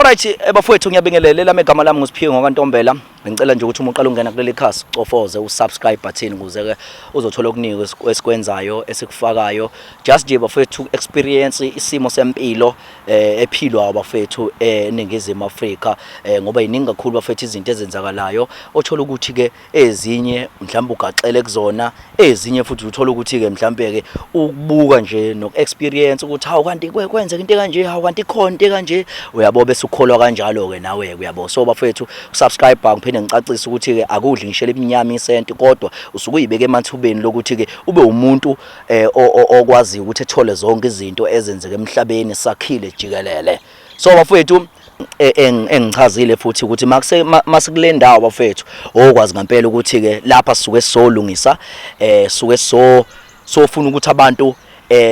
Alright, bafowethu, ngiyabingelela. Lami igama lami nguSiphiwe ngokaNtombela. Ngicela nje ukuthi uma uqala ukungena kuleli khasi ucofoze usubscribe button ukuze ke uzothola okuningi esikwenzayo, esikufakayo. Just nje bafowethu, experience isimo sempilo ephilwa bafowethu eNingizimu Afrika, ngoba iningi kakhulu bafowethu izinto ezenzakalayo, othola ukuthi ke ezinye mhlawumbe ugaxele kuzona, ezinye futhi uthola ukuthi ke mhlawumbe ke ukubuka nje noku-experience ukuthi hawu, kanti kwenzeka into kanje, hawu, kanti ikhona into kanje, uyabo, bese ukholwa kanjalo ke nawe, uyabo. So bafethu, subscribe. Ngiphinde ngicacise ukuthi ke akudli ngisho iminyama isenti, kodwa usuke uyibeke emathubeni lokuthi ke ube umuntu okwaziyo ukuthi ethole zonke izinto ezenzeka emhlabeni sakhile jikelele. So bafethu, engichazile futhi ukuthi makuse masikule ndawo bafethu, okwazi ngempela ukuthi ke lapha sisuke sizolungisa, suke sofuna ukuthi abantu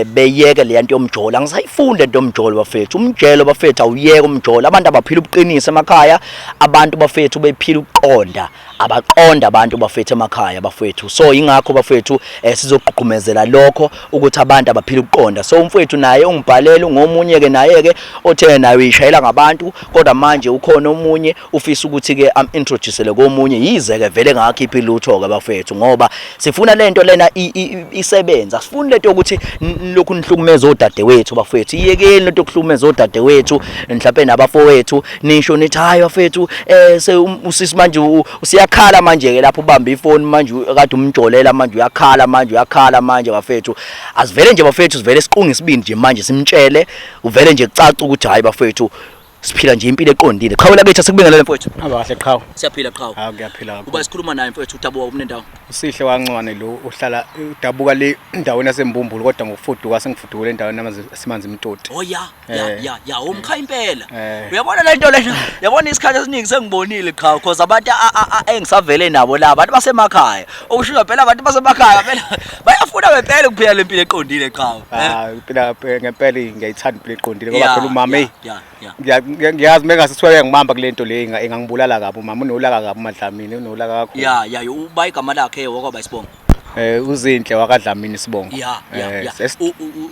beyeke le nto yomjolo. Angisayifuni lento yomjolo bafethu. Umjelo bafethu, awuyeke umjolo. Abantu abaphila ubuqiniso emakhaya, abantu bafethu bephila ukuqonda, abaqonda abantu bafethu emakhaya bafethu. So ingakho bafethu sizogqugqumezela lokho ukuthi abantu abaphila ukuqonda. So umfethu naye ungibhalela, ungomunye ke naye ke othe naye uyishayela ngabantu, kodwa manje ukhona omunye ufisa ukuthi ke am introduce komunye, yize ke vele ngakhipha ilutho ke bafethu, ngoba sifuna lento lena isebenza. Asifuni lento yokuthi lokhu nihlukumeza odadewethu bafethu. Iyekeni lento yokuhlukumeza odadewethu, mhlawumbe nabafowethu. Nisho nithi hayi bafethu, usisi manje usiyakhala manje ke lapho ubamba ifoni manje, kade umjolela, manje uyakhala, manje uyakhala manje bafethu. Asivele nje bafethu, sivele siqunge isibindi nje manje, simtshele uvele nje kucaca ukuthi hayi bafethu, siphila nje impilo eqondile. Qhawe lakithi, asikubingelele mfowethu. Hamba kahle, qhawe. Siyaphila, qhawe. Hawu, kuyaphila kakhulu. Uba sikhuluma naye mfowethu, udabuka kumnendawo? Usihle wancwane lo, uhlala udabuka le endaweni yaseMbumbulu, kodwa ngokufuduka sengifudukele endaweni yaseManzi Mtoti. Oh ya. Ya, umkhaya impela. Uyabona le nto lena, yabona, isikhathi esiningi sengibonile qhawe, cause abantu engisavele nabo la, abantu basemakhaya, okusho phela abantu basemakhaya phela bayafuna ngempela ukuphila le mpilo eqondile, qhawe. Ah, impela ngempela ngiyayithanda impilo eqondile, ngoba phela umama, hey, ngiyazi mengase kuthiwa uyangibamba kule nto le, ingangibulala kabi. Umama unolaka kabi, uMadlamini unolaka kakhulu. Ya, uba igama lakhe wakwaba isibongo? Uzinhle wakaDlamini isibongo. Ya.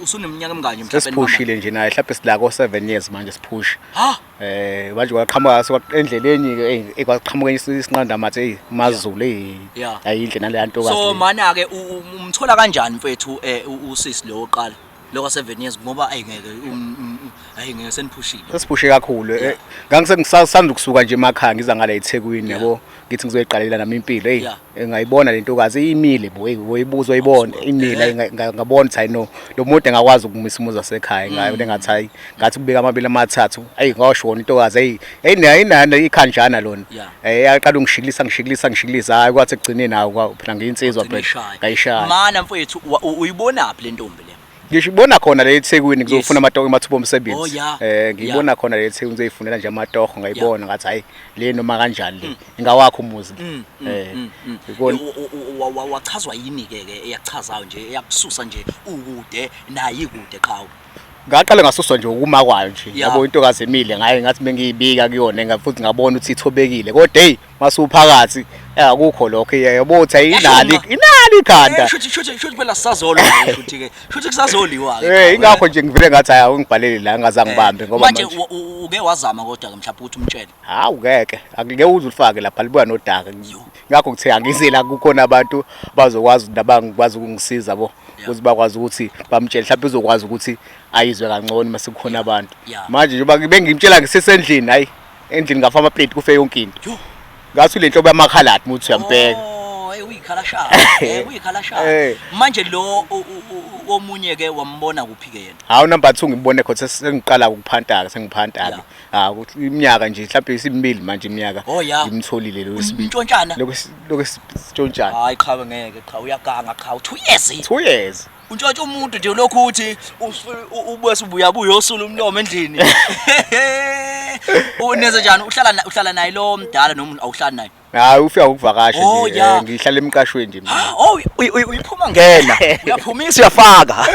Usuneminyaka emingaki mhlawumbe? Sesiphushile nje naye, mhlawumbe sila ko 7 years manje siphusha. Ha. Manje kwaqhamuka endleleni ke, kwaqhamuka isinqanda mathe, hey, mazulu, hey. Ayinhle naleya ntokazi. So mana ke umthola kanjani mfethu usisi lo oqala lo ka 7 years, ngoba ayingeke, ayingeke, seniphushile? Sesiphushe kakhulu. Ngangisengisanda ukusuka nje emakhaya, ngiza ngala eThekwini, yabo, ngithi ngizoyiqalela nami impilo, hey, ngayibona le ntokazi imile bo, hey, woyibuza uyibona imile, ngabona ukuthi hayi no, lo muntu engakwazi ukumisa umuzi wasekhaya ngayo. Ngathi hayi, ngathi kubika amabili amathathu, hey, ngasho wona intokazi, hey hey, nayo inani ikhanjana lona. Yaqala ungishikilisa, ngishikilisa, ngishikilisa, hayi, kwathi ekugcineni nawo phela ngiyinsizwa phela, ngayishaya. Mana mfethu, uyibonaphi le ntombi le? Ngisho ibona khona le eThekwini, ngizofuna amatoho, amathuba omsebenzi. Oh, yeah. Ngiyibona khona le eThekwini, ngizoyifunela nje amatoho. Ngayibona, ngathi hayi, le noma kanjani le ingawakho umuzi. Ikona. Wachazwa yini ke eyakuchazayo nje, eyakususa nje ukude naye ikude, qhawe? Ngaqale ngasuswa nje ukuma kwayo nje, yabo, intokazi emile ngaye. Ngathi bengiyibika kuyona futhi ngabona ukuthi ithobekile, kodwa hey, masuphakathi akukho lokho, yabo, ukuthi ayinali, inali ikhanda. Shuthi phela sisazolwa, shuthi ke shuthi kusazoliwa ke. Ingakho nje ngivele ngathi hayi, ungibhalele la ngazange ngibambe, ngoba manje uke wazama kodwa ke mhlawumbe ukuthi umtshele? Hawu, ngeke, angeke uze ulifake lapha, libuya nodaka. Ngakho ngithe angize la, kukhona abantu bazokwazi nabangikwazi ukungisiza bo, ukuthi bakwazi ukuthi bamtshele, mhlawumbe uzokwazi ukuthi ayizwe kangcono mase kukhona abantu. Manje njengoba bengimtshela ngisesendlini, hayi, endlini ngafa amaplate, kufe yonke into. Ngathi le nhlobo yamakhaladi muthi uyampeka. Oh, hey, uyikhalashana, uyikhalashana. Manje lo omunye ke wambona kuphi ke yena? Hawu, number 2 ngibone khona sengiqala ukuphanta ke, sengiphanta ke. Ah, iminyaka nje mhlawumbe isimibili manje iminyaka. Ngimtholile lo wesibili. Ntshontshana. Lokho sitshontshana. Hayi qhawe, ngeke qhawe, uyaganga qhawe. 2 years. 2 years. Untshontsha umuntu nje, lokhu uthi ubese ubuya buya osula umlomo endlini. Uneze njani, uhlala naye lo mdala noma awuhlali naye? Hayi, ufika ukuvakasha nje, ngihlala emqashweni nje mina. Oh, uyiphuma ngena. Uyaphumisa, uyafaka.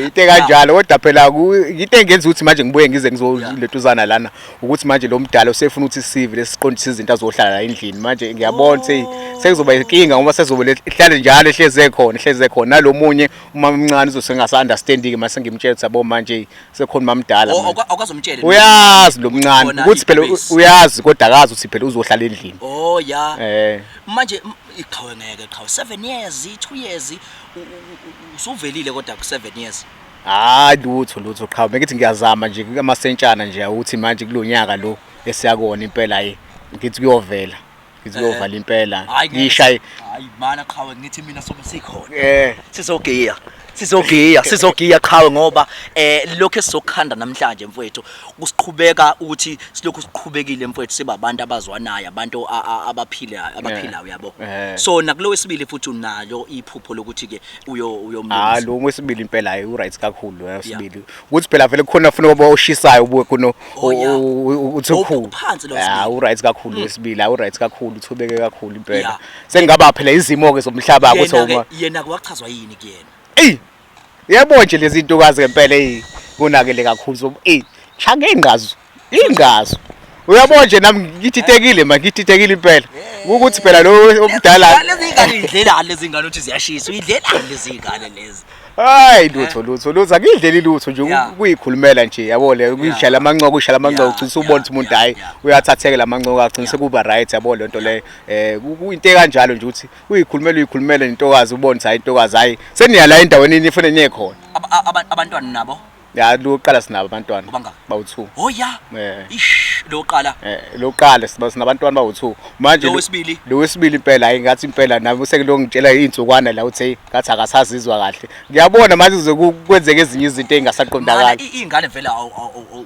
Into kanjalo, kodwa phela into engenza ukuthi manje ngibuye ngize ngizoletuzana lana ukuthi manje lo mdala usefuna ukuthi sive lesiqondise izinto, azohlala la endlini. Manje ngiyabona ukuthi sekuzoba inkinga, ngoba sezobe ihlale njalo, ehleze ekhona, ehleze ekhona, nalomunye uma omncane uzose ngasa understanding mase ngimtshela ukuthi yabo, manje sekhona mamdala. Awukazomtshela? Uyazi lo. omncane Khona ukuthi phela ibhubesi. uyazi kodwa akazi ukuthi phela uzohlala endlini. Oh ya. Eh. Manje iqhawe ngeke qhawe 7 years, 2 years usuvelile kodwa ku 7 years. Hayi lutho lutho qha bengithi ngiyazama nje amasentshana nje ukuthi manje kulonyaka lo esiyakona impela hayi ngithi kuyovela. Ngithi kuyovala impela. Hayi ngeke. Ngishaye Hayi mana qhawe ngithi mina sobe sikhona. eh Sizogiya. Sizogiya, sizogiya qhawe ngoba lokho esizokhanda namhlanje mfowethu kusiqhubeka ukuthi silokhu siqhubekile mfowethu siba abantu abazwanayo, abantu abaphilayo, abaphilayo yabo. So nakulo wesibili futhi unalo iphupho lokuthi ke uyo Hayi uyomlungisa. lo wesibili impela hayi u-right kakhulu lo wesibili. Ukuthi phela vele kukhona funa ukuba oshisayo ubuke kuno Oh, yeah. uthi Oh, khulu. uphansi lo wesibili. Ah u-right kakhulu wesibili, hayi u-right kakhulu uthobeke kakhulu impela. Yeah. Sengingaba phela izimo ke zomhlaba ukuthi Yena ke uma yena kwachazwa yini kuyena? Ey yebo nje lezi ntokazi ngempela ey konakele kakhulu so ey shaya ngengqazo ingqazo. Uyabona nje nami ngithitekile manje ngithitekile impela. Ukuthi phela lo omdala Lezi ngane idlelani lezi ngane uthi ziyashisa, uyidlelani lezi ngane lezi. Hayi lutho lutho lutho akidleli lutho nje Yeah. kuyikhulumela nje yabo le kuyishayela amancoko uyishayela amancoko Yeah, ugcina usubona ukuthi umuntu yeah, hayi yeah. uyathatheka la mancoko agcina Yeah. sekuba right yabo le nto le kuyinto ekanjalo nje ukuthi uyikhulumela uyikhulumela intokazi ubone ukuthi hayi intokazi hayi seniya la endaweni nifune niye khona. Abantwana nabo? Ya lokuqala sinabo abantwana Ubangaki? bawu-2. Oh ya. Eh. Ish lokuqala. Lokuqala sinabantwana bawu-2. Manje Lo wesibili? Lo wesibili impela hayi ngathi impela nami sekulokhu ngitshela iy'nsukwana la uthi hey ngathi akasazizwa kahle. Ngiyabona manje kuze kwenzeke ezinye izinto ey'ngasaqondakali. Mana iy'ngane vele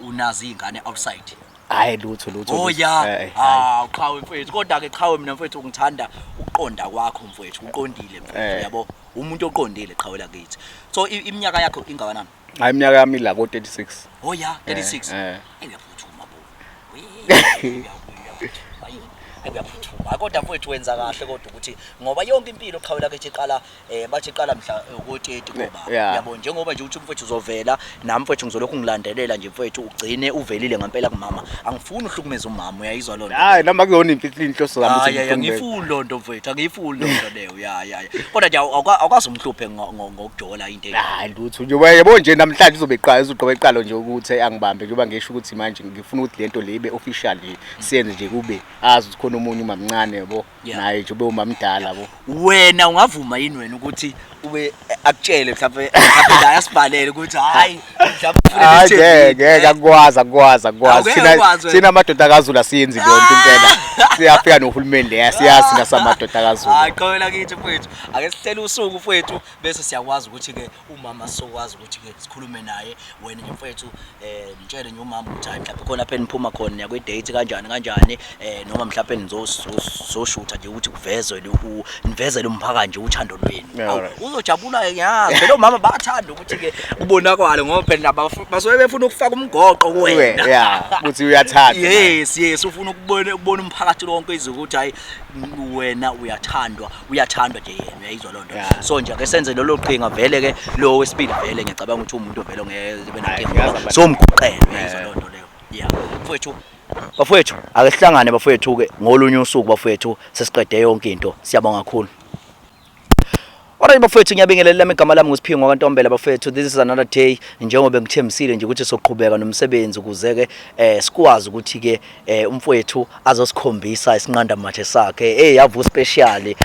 unazo iy'ngane outside. Hayi lutho lutho. Oh lutho. ya. Eh, hayi. Ah qhawe mfethu. Kodwa ke qhawe mina mfethu ngithanda ukuqonda kwakho mfethu. Uqondile mfethu yabo. Umuntu oqondile qhawe lakithi. So iminyaka yakho ingakanani? Hayi iminyaka yami ila ko 36. Oh ya, 36. Eh. Hayi uyaphuthuma bo. Hayi uyaphuthuma. Kodwa mfethu wenza kahle kodwa ukuthi ngoba yonke impilo qhawe lakithi iqala bathi iqala mhla ko 30 koba. Yeah. Yabo njengoba nje uthi mfethu uzovela nami mfethu ngizolokhu ngilandelela nje mfethu ugcine uvelile ngempela kumama. Angifuni uhlukumeze umama uyayizwa lonto. Hayi noma kuyona inhloso zami ukuthi Hayi hayi, ngihlukumeze. angiyifuni lonto mfethu, angiyifuni lonto leyo. Ya ya. ya. Kodwa nje awukwazi umhluphe ngokujola into enjalo. Hayi lutho nje yebo nje namhlanje uzobe eqala uzoqoba eqalo nje ukuthi angibambe njengoba ngisho ukuthi manje ngifuna ukuthi lento le ibe official nje siyenze nje kube azi ukuthi khona omunye umamncane yabo Yeah. naye nje ube umamdala yabo. Wena ungavuma yini wena ukuthi ube akutshele mhlawumbe mhlawumbe la asibhalele ukuthi hayi mhlawumbe ufune Hayi nesithembu. ngeke ngeke akukwazi akukwazi akukwazi Awungeke thina ukwazi wena. thina amadoda kaZulu asiyenzi leyo nto impela siyafika nohulumeni leya siyazi thina samadoda kaZulu. Hayi qhawela kithi mfethu ake sihlele usuku mfethu bese siyakwazi ukuthi ke umama sizokwazi ukuthi ke sikhulume naye wena nje mfethu mtshele nje umama ukuthi hayi mhlawumbe khona lapha eniphuma khona niya kwi-date kanjani kanjani noma mhlawumbe nizoshutha nje ukuthi kuvezwe nivezele umphakathi nje uthando lwenu. Yeah, Awu, alright. uzojabula ngiyazi phela omama bayathanda ukuthi ke kubonakale ngoba phela nabo basuke befuna ukufaka umgoqo kuwena. Yeah, ukuthi uyathanda. Yes, yes, ufuna ukubona umphakathi lonke izwe ukuthi hayi wena uyathandwa, uyathandwa nje yena, uyayizwa loo nto. Yeah. So nje ake senze lolo qhinga vele ke lo wesibili vele ngiyacabanga ukuthi umuntu vele ongeke ebe Hayi, nenkinga ngiyazi ngoba abantu. somguqela uyayizwa loo nto leyo. Yeah. Mfowethu, bafowethu ake sihlangane bafowethu ke ngolunye usuku bafowethu sesiqede yonke into. Siyabonga kakhulu. Alright bafowethu ngiyabingelela lami igama lami nguSiphingo kaNtombela bafowethu this is another day njengoba ngithembisile nje ukuthi soqhubeka nomsebenzi ukuze ke sikwazi ukuthi ke umfowethu azosikhombisa isinqanda mathe sakhe. Hey yavu special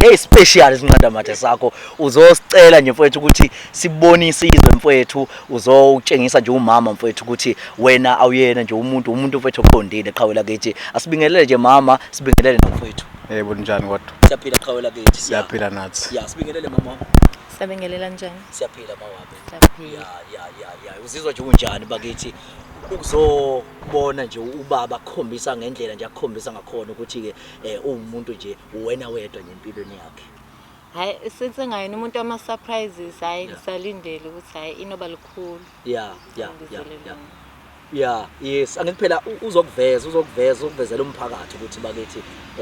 hey special isinqanda mathe sakho uzosicela nje mfowethu ukuthi sibonise izwe mfowethu uzowutshengisa nje umama mfowethu ukuthi wena awuyena nje umuntu mfowethu oqondile qhawe lakithi. Asibingelele nje mama, sibingelele nomfowethu. Yebo njani kodwa? Siyaphila qhawe lakithi. Siyaphila nathi. Ya sibingelele mama. Sabingelela njani? Siyaphila mawabe. Siyaphila. Ya ya ya ya uzizwa nje unjani bakithi ukuzobona nje ubaba akukhombisa ngendlela nje akukhombisa ngakhona ukuthi ke uwumuntu nje wena wedwa nje empilweni yakhe. Hayi since ngayena umuntu wama surprises hayi Yeah. ngisalindele ukuthi hayi inoba likhulu. Ya ya ya Ngizele ya. lona. Ya yes angithi phela uzokuveza uzokuvezela umphakathi ukuthi bakithi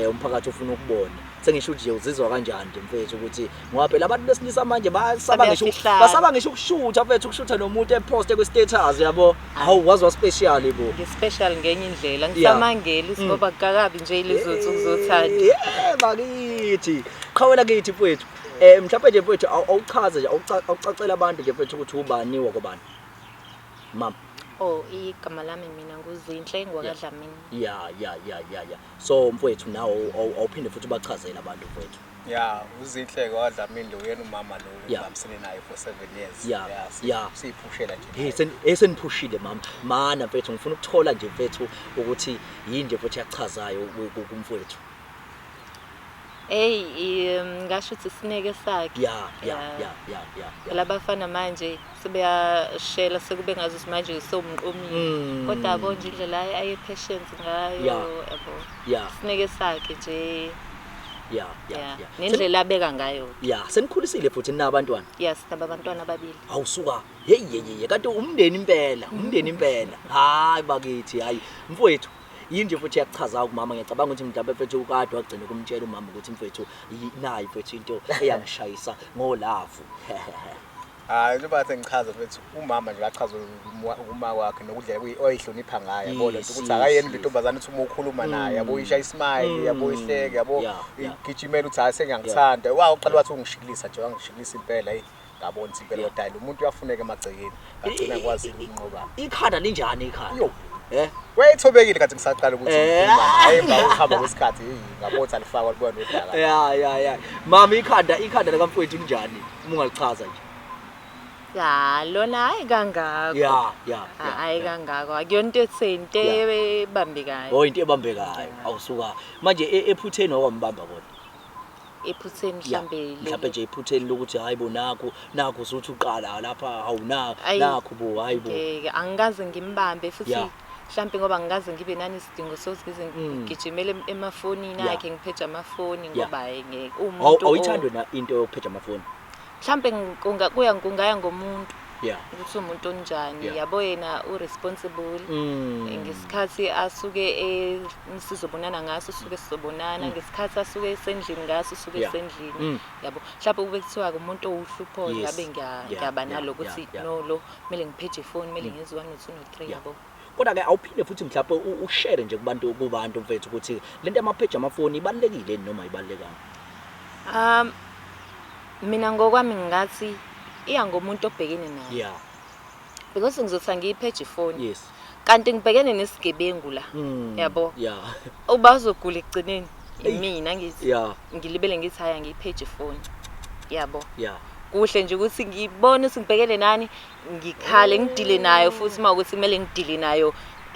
umphakathi ufuna ukubona. Sengisho ukuthi nje uzizwa kanjani nje mfethu ukuthi ngoba phela abantu besilisa manje basaba ngisho Sebeyafihlana. basaba ngisho ukushutha mfethu ukushutha nomuntu eposte kwi status yabo. Hawu wazi wa special bo. Ngi-special ngenye indlela Yeah. ngisamangeli ukuthi ngoba kukakabi nje lezo nsuku zothando. Yeah bakithi. Qhawela kithi mfethu. Mhlawumbe nje mfethu awuchaze nje awucacela abantu nje mfethu ukuthi ubani wakobani. Mama. Oh, igama lami mina nguZinhle ngwakaDlamini. Ya ya ya ya ya. So mfowethu nawo awuphinde futhi ubachazele abantu mfowethu. Ya, uZinhle kwaDlamini lo yena umama lo ngibambisene naye for 7 years. Ya, siyiphushela nje. Hey, sen eseniphushile mama. Mana mfethu ngifuna ukuthola nje mfethu ukuthi yini nje futhi yachazayo kumfowethu. Hey, ngasho ukuthi isineke sakhe. Ya ya ya ya ya. Phela abafana manje sebeyashela sekube ngazuthi manje sewumqomile. Kodwa yabo nje indlela aye patience ngayo yabo. Isineke sakhe nje. Ya ya ya. Nendlela abeka ngayo. Ya, senikhulisile futhi ninabantwana. Yes, nabantwana ababili. Awusuka. Hey hey hey, kanti umndeni impela, umndeni impela. Hayi bakithi, hayi mfowethu. Yini nje futhi yakuchaza kumama? Ngiyacabanga ukuthi mhlawumbe mfethu ukade wagcina ukumtshela umama ukuthi mfethu nayi mfethu into eyangishayisa ngolavu. Hayi, njengoba ngathi ngichaza mfethu, umama nje wachaza uma kwakhe nokudlela oyihlonipha ngayo, yabo lento ukuthi akayena intombazane uthi uma ukhuluma naye, yabo isha ismile, yabo ihleke, yabo igijimela uthi hayi sengiyangithanda. Waqala wathi ungishikilisa nje, wangishikilisa impela, hey ngabona ukuthi impela kodwa lo muntu uyafuneka emagcekeni, ngagcina ngikwazi ukunqoba. Ikhanda linjani ikhanda? Yo. Wayethobekile kanti ngisaqala ukuthi ngikhuluma naye, emva kokuhamba kwesikhathi hey ngabona ukuthi alifakwa libona nodaka. Ya ya ya. Mama ikhanda ikhanda likamfowethu linjani? Uma ungalichaza nje. Ya, lona hayi kangako. Ya ya. Hayi kangako. Akuyona into etheni, into ebambekayo. Oh, into ebambekayo. Awusuka. Manje ephutheni okwambamba kodwa. Ephutheni mhlambe mhlambe nje ephutheni lokuthi hayibo nakho nakho usuthi uqala lapha awuna nakho bo hayibo. Ngeke angikaze ngimbambe futhi mhlambe ngoba ngikaze ngibe nani isidingo sokuthi ngigijimele emafonini akhe ngipheje amafoni ngoba hayi ngeke umuntu awuyithandi wena into yokupheja amafoni. Mhlambe kuya kungaya ngomuntu. Ukuthi umuntu onjani yabo yena u responsible ngesikhathi asuke sizobonana ngaso suke sizobonana ngesikhathi asuke esendlini ngaso suke esendlini yabo mhlawumbe kube kuthiwa umuntu owuhlupho ngabe ngiyaba nalokuthi no lo kumele ngipheje ifoni kumele ngenze 1 2 3 yabo. Kodwa ke awuphinde futhi mhlawumbe ushare nje kubantu kubantu mfethu ukuthi lento yamapheji amafoni ibalekile noma ibalekanga. Mina ngokwami ngingathi iya ngomuntu obhekene naye. Yeah. Because ngizothi angiyipheje ifoni. Yes. Kanti ngibhekene nesigebengu la. Yabo. Yeah. Ubazogula ekugcineni. Mina ngithi. Yeah. Ngilibele ngithi hayi angiyipheje ifoni. Yabo. Yeah. Kuhle nje ukuthi ngibone ukuthi ngibhekene nani, ngikhale ngidile nayo futhi uma ukuthi kumele ngidile nayo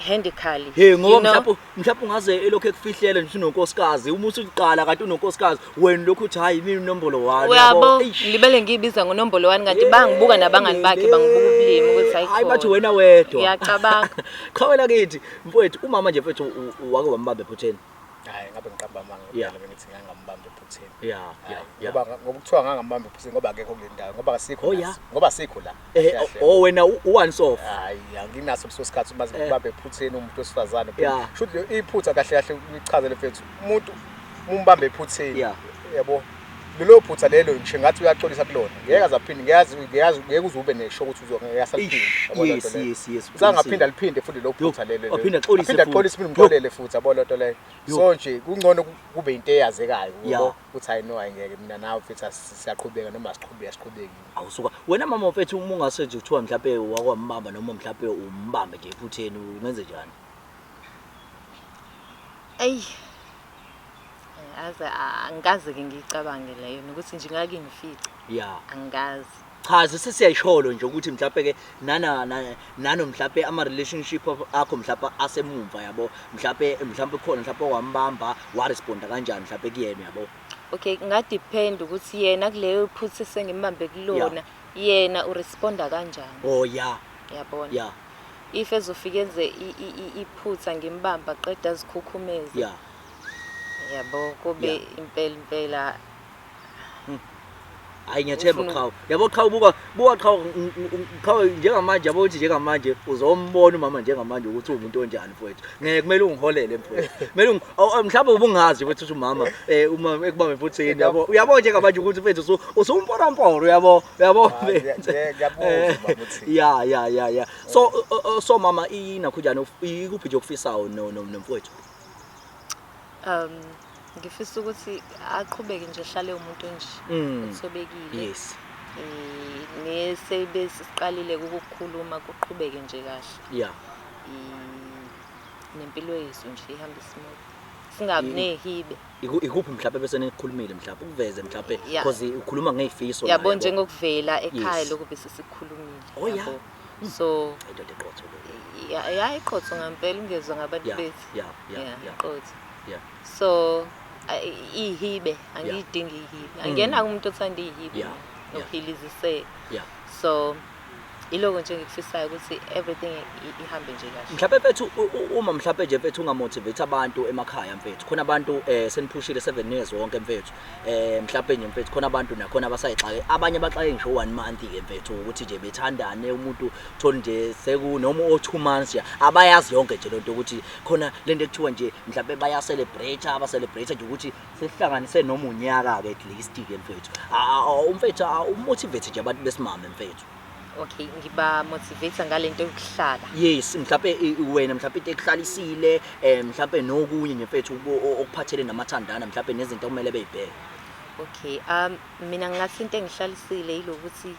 handically. Hey ngoba mhlawumbe mhlawumbe ungaze elokho ekufihlela nje unonkosikazi uma usuqala kanti unonkosikazi wena lokhu uthi hayi mina unombolo 1 yabo. Ngilibele ngiyibiza ngonombolo 1 kanti bangibuka nabangani bakhe bangibuka ubulimi ukuthi hayi hayi bathi wena wedwa. Ngiyacabanga. Qhawela kithi mfowethu umama nje mfowethu wake wambamba ephutheni. Hayi ngabe ngiqamba amanga phela bengithi ngangambamba ephutheni. Yeah yeah. Ngoba ngoba kuthiwa ngangambamba ephutheni ngoba akekho kule ndawo ngoba asikho ngoba asikho la. Oh wena u-once off. Hayi anginaso leso sikhathi uma ngibambe ephutheni umuntu wesifazane. Shuthi iphutha kahle kahle ngichazele mfethu umuntu umbambe ephutheni. Yabo. Lelo phutha lelo ngisho ngathi uyaxolisa kulona. Ngeke azaphinde ngiyazi ngiyazi ngeke uze ube nesho ukuthi uzongeyasaliphinde. Yes yes yes. Usangaphinda liphinde futhi lo phutha lelo. Aphinda axolise futhi. Aphinda axolise futhi umxolele futhi yabo lento leyo. So nje kungcono kube into eyazekayo yabo ukuthi hayi no ayingeke mina nawe mfethu siyaqhubeka noma asiqhubeki asiqhubeki. Awusuka wena mama mfethu uma ungase nje kuthiwa mhlawumbe wakwambamba noma mhlawumbe umbambe nje ephutheni ungenze njani? Ey. Aze angikaze ke ngiyicabange leyo nokuthi nje ngake ngifice. Yeah. Angikaze. Cha sesiyayisholo nje ukuthi mhlawumbe ke nana nano mhlawumbe ama relationship akho mhlawumbe asemumva yabo mhlawumbe mhlawumbe khona mhlawumbe wambamba wa responda kanjani mhlawumbe kuyena yabo. Okay, kunga depend ukuthi yena kuleyo phutha sengimbambe kulona yena u responda kanjani. Oh yeah. Yabona. Yeah. If ezofika enze iphutha ngimbamba qeda azikhukhumeze. Yeah. Yabo kube impela impela. Hayi ngiyathemba qhawe. Yabo qhawe buka buka qhawe qhawe njengamanje yabo uthi njengamanje uzombona umama njengamanje ukuthi umuntu onjani mfowethu. Ngeke kumele ungiholele mfowethu. Kumele mhlawumbe ubungazi mfowethu ukuthi umama uma ekubambe futhi yini yabo. Uyabo njengamanje ukuthi mfowethu usumporamporo uyabo uyabo. Ngiyabuzwa baba uthi. Ya ya ya ya. So so mama inakho njani ikuphi nje okufisayo no nomfowethu? Ngifisa ukuthi aqhubeke nje ehlale umuntu onje uthobekile. Yes. Nesebe siqalile ukukhuluma kuqhubeke nje kahle. Nempilo yethu nje ihambe smooth. Singabi nehibe. Ikuphi mhlawumbe bese nikhulumile mhlawumbe ukuveze mhlawumbe because ukhuluma ngezifiso la, yabo njengokuvela ekhaya lokhu bese sikukhulumile. Oh, yeah. Yabo. So indoda eqotho le. Ya, iqotho ngempela, ungezwa ngabantu bethu. Yeah. Iqotho. So ihibe angiyidingi ihibe. Angiyena umuntu othanda ihibe nokuhiliziseka. So iloko nje engikufisayo ukuthi everything ihambe nje kahle. Mhlawumbe mfethu, uma mhlawumbe nje mfethu ungamotivate abantu emakhaya mfethu, khona abantu seniphushile 7 years wonke mfethu, mhlawumbe nje mfethu khona abantu nakhona abasayixake, abanye baxake ngisho 1 month ke mfethu, ukuthi nje bethandane, umuntu thola nje seku noma o 2 months nje, abayazi yonke nje lonto ukuthi khona lento ekuthiwa nje mhlawumbe baya celebrate, aba celebrate nje ukuthi sesihlanganise noma unyaka ke at least ke mfethu. Umfethu umotivate nje abantu besimame mfethu. Okay, ngiba motivate ngalento yokuhlala. Yes, mhlawumbe wena mhlawumbe into ekuhlalisile, mhlawumbe nokunye nje mfethu okuphathele namathandana, mhlawumbe nezinto okumele beyibheke. Okay, mina ngingathi into engihlalisile yilokuthi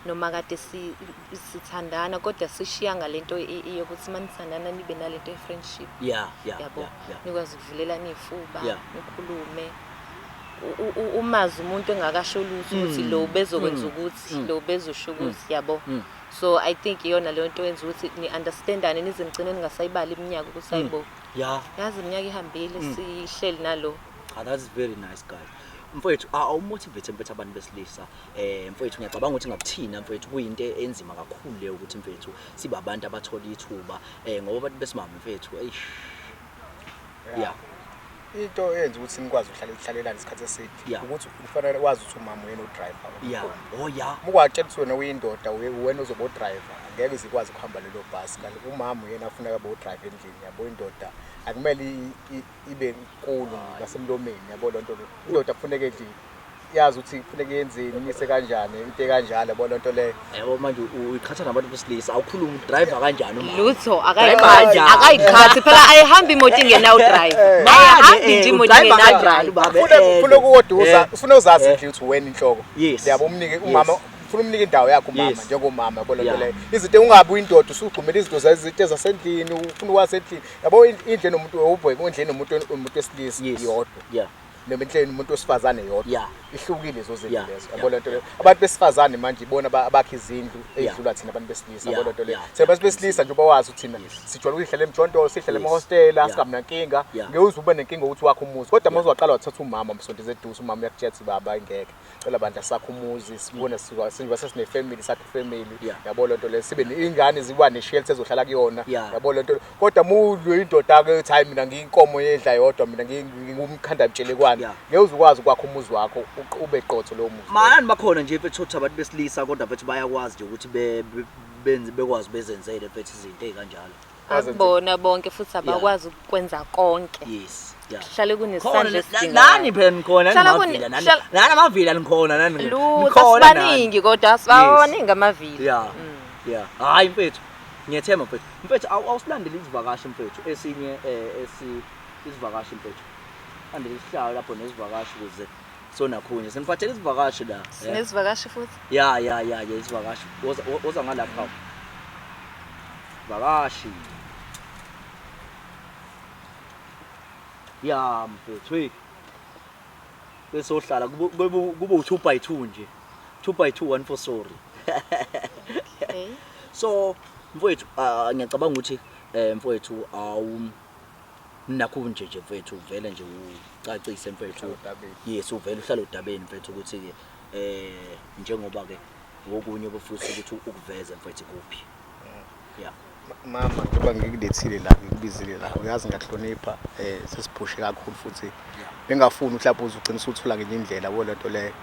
noma kade sithandana kodwa sishiya ngalento yokuthi manithandana nibe nalento ye-friendship. Yabo, nikwazi ukuvulelana izifuba, nikhulume. Umazi umuntu engakasho lutho ukuthi lo bezokwenza ukuthi lo bezosho ukuthi, yabo. So I think iyona leyo nto yenza ukuthi ni-understandane nize nigcine ningasayibali iminyaka ukuthi hayibo, yazi iminyaka ihambile, sihleli nalo. Ah, that's very nice, guys. Mfowethu, awumotivate mfethu abantu besilisa. Mfowethu, ngiyacabanga ukuthi ngakuthina mfethu kuyinto enzima kakhulu leyo ukuthi mfethu sibe abantu abathola ithuba, ngoba abantu besimame mfethu, eish. Yeah. Into eyenza ukuthi nikwazi ukuhlala ihlalelana isikhathi eside ukuthi kufanele wazi ukuthi umama uyena udriver. Oh yeah. Uma ukwatshela ukuthi wena uyindoda, wena uzoba udriver, angeke izikwazi ukuhamba lelo bhasi, kanti umama uyena afuneka abe udriver endlini, yabo. Indoda akumele ibe nkulu ngasemlomeni, yabo, loo nto leyo. Indoda kufuneke nje yazi ukuthi kufuneka yenzeni, imise kanjani into ekanjalo, yabo, loo nto leyo. Yabo, manje uyiqhatha nabantu besilisa, awukhulumi, driver kanjani umama? Lutho. Driver kanjani? Akayiqhathi phela, ayihambi imoto ingenawo driver. Manje, Ayihambi nje imoto udriver ingenawo kanjani driver. ubaba? Ufuna ukuwoduza, ufuna uzazi nje ukuthi wena inhloko. Yabo, umnike umama, ufuna umnike indawo yakhe umama njengomama, yabo, lento leyo. Izinto ungabi uyindoda usugxumela izinto izinto zasendlini, ufuna ukwasendlini. Yabo, indlu enomuntu ubheke indlu enomuntu umuntu wesilisa yodwa. Noma indlu nomuntu wesifazane yodwa. Ihlukile lezo zindlu lezo. Yabo, lento leyo. Abantu besifazane manje ibona abakha izindlu ey'dlula thina abantu besilisa, yabo, lento leyo. Thina abantu besilisa nje ubawazi ukuthi thina sijwayele ukuhlala emjondolo, sihlale emahostela, singabi nankinga. Ngeke uze ube nenkinga ukuthi wakhe umuzi. Kodwa uma uzowaqala wathatha umama umsondeze eduze, umama uyakutshela ukuthi baba ngeke. Cela bandla sakhe umuzi, sibone sisuka sinjengoba sesine family, sakhe family. Yabo, lento leyo, sibe ingane ziba ne-shelter ezohlala kuyona. Yabo, lento leyo. Kodwa mulwe indoda ke uthi hayi, mina ngiyinkomo yedla yodwa, mina ngingumkhanda mtshelekwane. Ngeke uze ukwazi ukwakha umuzi wakho ube qotho lowo muzi. Mani bakhona nje mfethu ukuthi abantu besilisa kodwa mfethu bayakwazi nje ukuthi benze bekwazi bezenzele mfethu izinto ezikanjalo. Akubona bonke futhi abakwazi ukwenza konke. Yes. Yeah. Kuhlale kunesandla Khona esidingayo. nani phela nikhona Hlala namavila nani. Nani amavila nikhona nani. Lutho. Nikhona nani. Asibaningi kodwa asibaningi amavila. Yeah. Hayi mfethu. Ngiyethemba mfethu. Mfethu, awusilandele izivakashi mfethu esinye esi izivakashi mfethu. Landela isihlalo lapho nezivakashi ukuze sonakhunye. Siniphathele izivakashi la. Sinezivakashi futhi. Ya, izivakashi. Woza, woza ngalapha. Vakashi. Ya mfethu, hey. Besohlala kube u2 by 2 nje. 2 by 2 1 for sorry. Okay. So mfowethu, ngiyacabanga ukuthi mfowethu awu nakho nje nje mfowethu vele nje ucacise mfowethu. Uhlala odabeni. Yes, uvele uhlala odabeni mfowethu ukuthi ke njengoba ke ngokunye bufisa ukuthi ukuveze mfowethu kuphi. Yeah. Mama, njengoba ngikulethile la, ngikubizile la, uyazi ngiyakuhlonipha, sesiphushe kakhulu futhi bengafuni mhlawumbe uze ugcine usuthola ngenye indlela, yabo, lento leyo.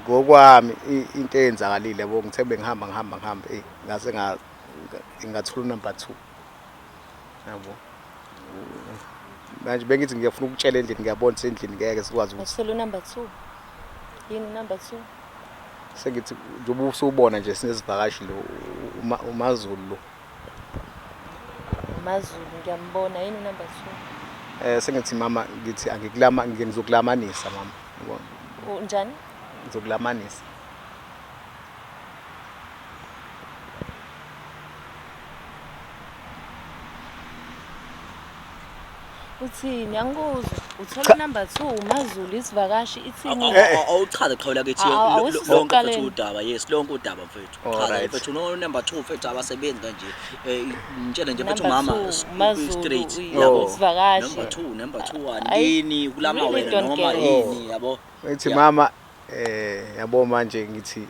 Ngokwami into eyenzakalile, yabo, ngithe bengihamba ngihamba ngihamba, ngase ngathola unumber 2, yabo. Manje bengithi ngiyafuna ukutshela endlini, ngiyabona ukuthi endlini ngeke sikwazi ukuthi Uthola unumber 2. Yini unumber 2? Sengithi njengoba usubona nje sinesivakashi lo, uMaZulu lo. uMaZulu ngiyambona, yini unumber 2? Sengithi mama, ngithi angikulama, ngizokulamanisa mama, yabona. Unjani? Ngizokulamanisa. Uthini angikuzwa. Uthola number 2 uMaZulu isivakashi ithini? Awuchaze qhawula kithi lonke mfethu udaba. Yes, lonke udaba mfethu. Chaza mfethu no number 2 mfethu abasebenzi kanje. Eh ngitshele nje mfethu umama straight yabo. Isivakashi. Number 2, number 2 wani yini kulama wena noma yini yabo. Ethi mama yabo manje ngithi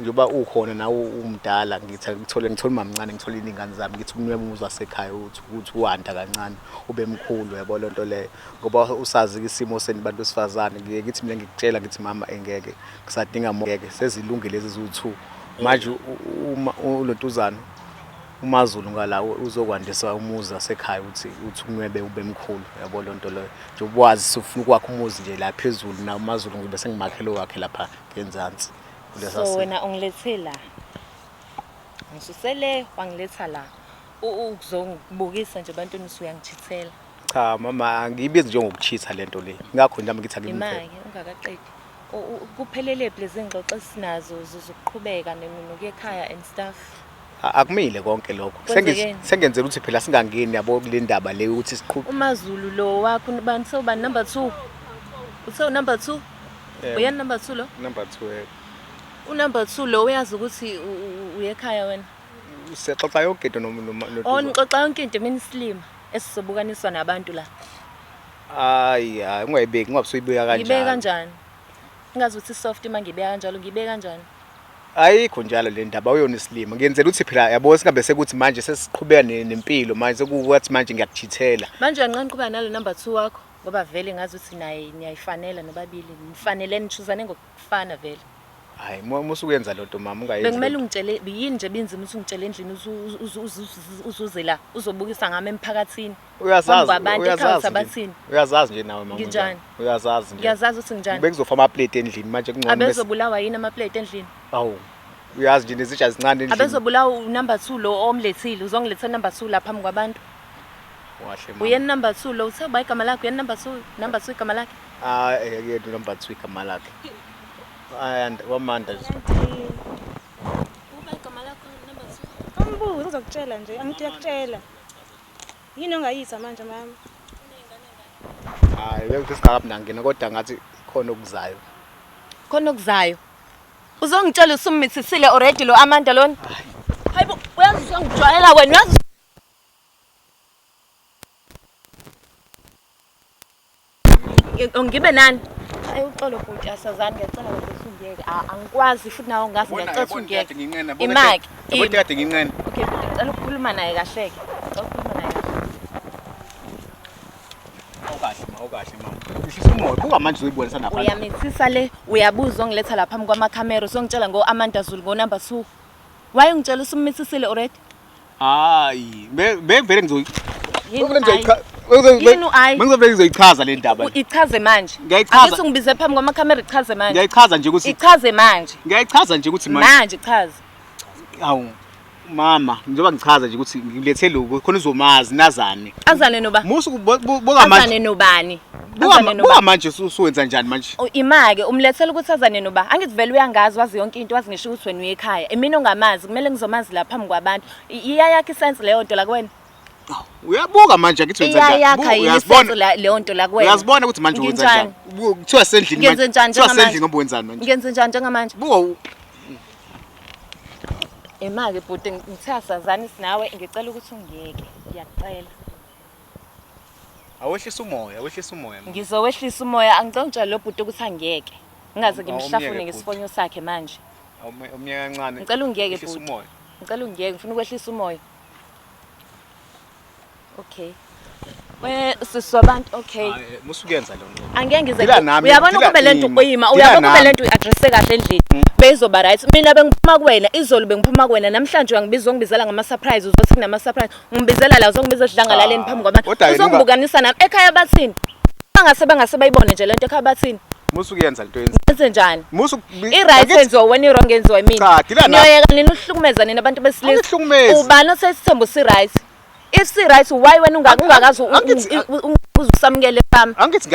njengoba ukhona nawe umdala ngithi ngithole ngithole mamncane ngithole izingane zami ngithi umnwebe umuzi wasekhaya ukuthi ukuthi wanda kancane ube mkhulu yabo lonto leyo ngoba usazi isimo seni bantu besifazane ngiye ngithi mina ngikutshela ngithi mama engeke ngisadinga ngeke sezilungile lezi ziwu-2 manje uma ulontuzana uMaZulu ngala uzokwandisa umuzi wasekhaya ukuthi uthi unwebe ube mkhulu yabo lonto leyo njengoba wazi sifuna ukwakha umuzi nje la phezulu na uMaZulu ngizobe sengimakhele wakhe lapha ngenzansi kulesa so wena ungilethe la ngisusele wangiletha la ukuzongibukisa nje ebantwini usuyangichithela cha mama angiyibizi njengokuchitha lento le ngakho nje ngithi akimphele imake ungakaqedi kuphelele lezi ngxoxo esinazo zokuqhubeka nokuya ekhaya and stuff Akumile konke lokho. Sengenzela ukuthi phela singangeni yabo kule ndaba le ukuthi siqhube. UMaZulu lo wakho ubani sewubani number 2? Uthe number 2? Uyena number 2 lo? Number 2 yebo. Unumber 2 lo uyazi ukuthi uye ekhaya wena? Sixoxa yonke into no Oh nixoxa yonke into mina isilima esizobukaniswa nabantu la. Hayi hayi ungayibeki ungabe usuyibeka kanjalo. Ngibeka kanjani? Ngazi ukuthi soft uma ngibeka kanjalo ngibeka kanjani? Ayikho njalo le ndaba uyona isilima. Ngiyenzela ukuthi phela yabo singabe sekuthi manje sesiqhubeka nempilo manje sekuwathi manje ngiyakuchithela. Manje uyanqena ukuba nalo number 2 wakho ngoba vele ngazi ukuthi naye niyayifanela nobabili. Nifanele nishuzane ngokufana vele. Hayi musu kuyenza lonto mama ungayenzi. Bekumele ungitshele yini nje binzima ukuthi ungitshele endlini uzuze la uzobukisa ngami emphakathini. Uyazazi uyazazi abathini. Uyazazi nje nawe mama. Nginjani? Uyazazi nje. Ngiyazazi ukuthi nginjani. Bekuzofa ama plate endlini manje kungcono. Abezobulawa yini ama plate endlini? Awu. Uyazi nje nezitsha zincane endlini. Abezobulawa unumber 2 lo omlethile uzongiletha number 2 lapha phambi kwabantu. Wahle mama. Uyena number 2 lo uthe uba igama lakhe uyena number 2 number 2 igama lakhe. Ah yena number 2 igama lakhe. Ayanda wamanda nje. Uba igama lakho number 2. Umbuzo ngizokutshela nje angithi uyakutshela. Yini ongayizwa manje mama? Hayi bekuthi singakabi nangena kodwa ngathi khona okuzayo. Khona okuzayo. Uzongitshela usummithisile already lo Amanda lona. Hayibo uyazi usangijwayela wena uyazi Ngibe nani? Hayi uxolo bhuti asazani ngiyacela ukuthi ungiyeke. Angikwazi futhi nawe ungazi ngiyacela ukuthi ungiyeke. Imaki. Yabo kade nginqena. Okay bhuti ngicela ukukhuluma naye kahle-ke. Ngicela ukukhuluma naye kahle. Awukahle ma, awukahle ma. Uhlisa umoya, buka manje uzoyibonisa napha. Uyamithisa le, uyabuza ongiletha la phambi kwamakhamera usongitshela ngo-Amanda Zulu ngo-number 2. Why ungitshela usummithisile already? Hayi, bengivele ngizoyi Yini u-ayi? Bengizovele ngizoyichaza le ndaba. Ichaze manje. Ngiyayichaza. Angithi ungibize phambi kwamakhamera ichaze manje. Ngiyayichaza nje ukuthi Ichaze manje. Ngiyayichaza nje ukuthi manje. Manje chaza. Hawu. Mama, njengoba ngichaza nje ukuthi ngilethe lokhu khona uzomazi nazane. Azane noba. Musu buka manje. Azane nobani? Buka manje usuwenza njani manje? Imake umlethela ukuthi azane noba. Angithi vele uyangazi wazi yonke into wazi ngisho ukuthi wena uye ekhaya. Mina ongamazi kumele ngizomazi la phambi kwabantu. Iyayakha isense leyo nto la kuwena. Uyabuka manje akithi wenza njani? Iyayakha yini isense leyo nto la kuwena? Uyazibona ukuthi manje wenza njani? Kuthiwa sendlini manje. Kuthiwa sendlini ngoba wenzani manje? Ngenze njani njengamanje? Buka Imake bhuti ngithe asazani sinawe ngicela ukuthi ungiyeke. Ngiyakucela. Awehlisa umoya, awehlisa umoya. Ngizowehlisa umoya, angicela ungitshele lo bhuti ukuthi angiyeke. Ngingaze ngimhlafune ngesifonyo sakhe manje. Umyeke kancane. Ngicela ungiyeke bhuti. Ngicela ungiyeke, ngifuna ukwehlisa umoya. Okay. We sisi wabantu okay. Musukuyenza lo nto. Angeke ngize. Dila nami, Uyabona dila kube lento ima, uyima, dila uyabona kube nami. lento uyi-addresse kahle endlini. Beyizoba right. Mina bengiphuma kuwena, izolo bengiphuma kuwena, namhlanje uyangibiza ungibizela ngama surprise, uzothi kunama surprise. Ungibizela la uzongibiza esidlangalaleni phambi kwabantu. Kodwa yena Uzongibukanisa nami ekhaya bathini? Bangase bangase bayibone nje lento ekhaya bathini? Musukuyenza lento yenza. Ngenze njani? Musu I-right yenziwa wena i-wrong yenziwa yimina. Cha, dila nami. Niyoyeka nina ukuhlukumeza nina abantu besilisa. Angikuhlukumezi. Ubani othe isithembu si-right? If si-right why wena ungakaze Angithi- usamukele sami? Angithi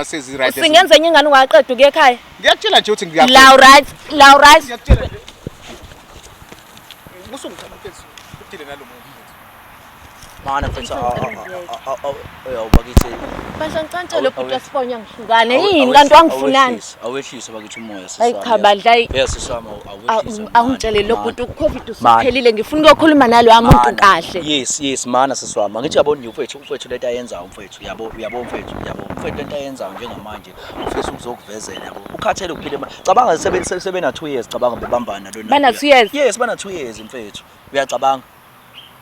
Sezi right. Singenza enye ingane ungaqeda ukuya ekhaya. Ngiyakutshela nje ukuthi ngiyakho. La right, la right. Ngiyakutshela nje. Usungithanda mfethu. Udile nalomuntu mfethu. Mana mfethu awu bakithi. Bandla ngicantshele lo bhuti asifonya ngihlukane. Yini kanti wangifunani? Awehlise bakithi umoya sisi Hayi wami. cha bandla hayi. Yes sisi wami awehlise. Awungitshele lo bhuti uCovid usuphelile ngifuna ukuyokhuluma nalo wami umuntu kahle. Yes yes mana sisi wami. Angithi yabo nje mfethu umfethu lento ayenzayo mfethu yabo uyabo mfethu yabo mfethu lento ayenzayo njengamanje ufisa ukuzokuvezela yabo. Ukhathele ukuphila. Cabanga sebena 2 years cabanga bebambana lo. Bana 2 years? Yes bana 2 years mfethu. Uyacabanga?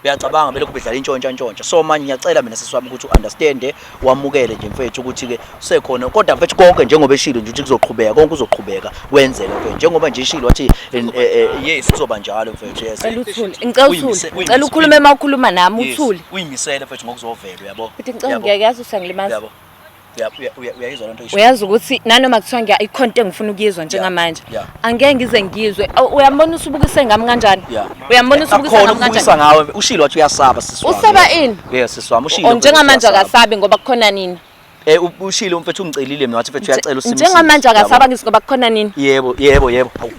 Uyacabanga belokhu bedlala intshontsha ntshontsha. So manje ngiyacela mina sisi wami ukuthi u-understand wamukele nje mfethu ukuthi ke usekhona kodwa mfethu konke njengoba eshilo nje ukuthi kuzoqhubeka konke uzoqhubeka wenzele mfethu njengoba nje eshilo wathi yes kuzoba njalo mfethu yes. Ngicela uthule. Ngicela uthule. Ngicela ukhulume uma ukhuluma nami uthule. Uyimisele mfethu ngokuzovela uyabo. Futhi ngicela ngiyakuyazi usangilimaza. Yabo. Uyayizwa lento oyishoyo. Uyazi ukuthi nanoma kuthiwa ngiya ikhona into engifuna ukuyizwa njengamanje. Angeke ngize ngizwe. Uyambona usubukise ngami kanjani? Uyambona usubukise Akukhona ngami ukubukisa kanjani? ngawe ushilo wathi uyasaba sisi wami. Usaba ini? Yes sisi wami ushilo. O njengamanje akasabi ngoba kukhona nini? Eh ushilo umfethu ungicelile mina wathi mfethu uyacela usimise. Njengamanje akasaba ngisho ngoba kukhona nini? Yebo yebo yebo. Hawu.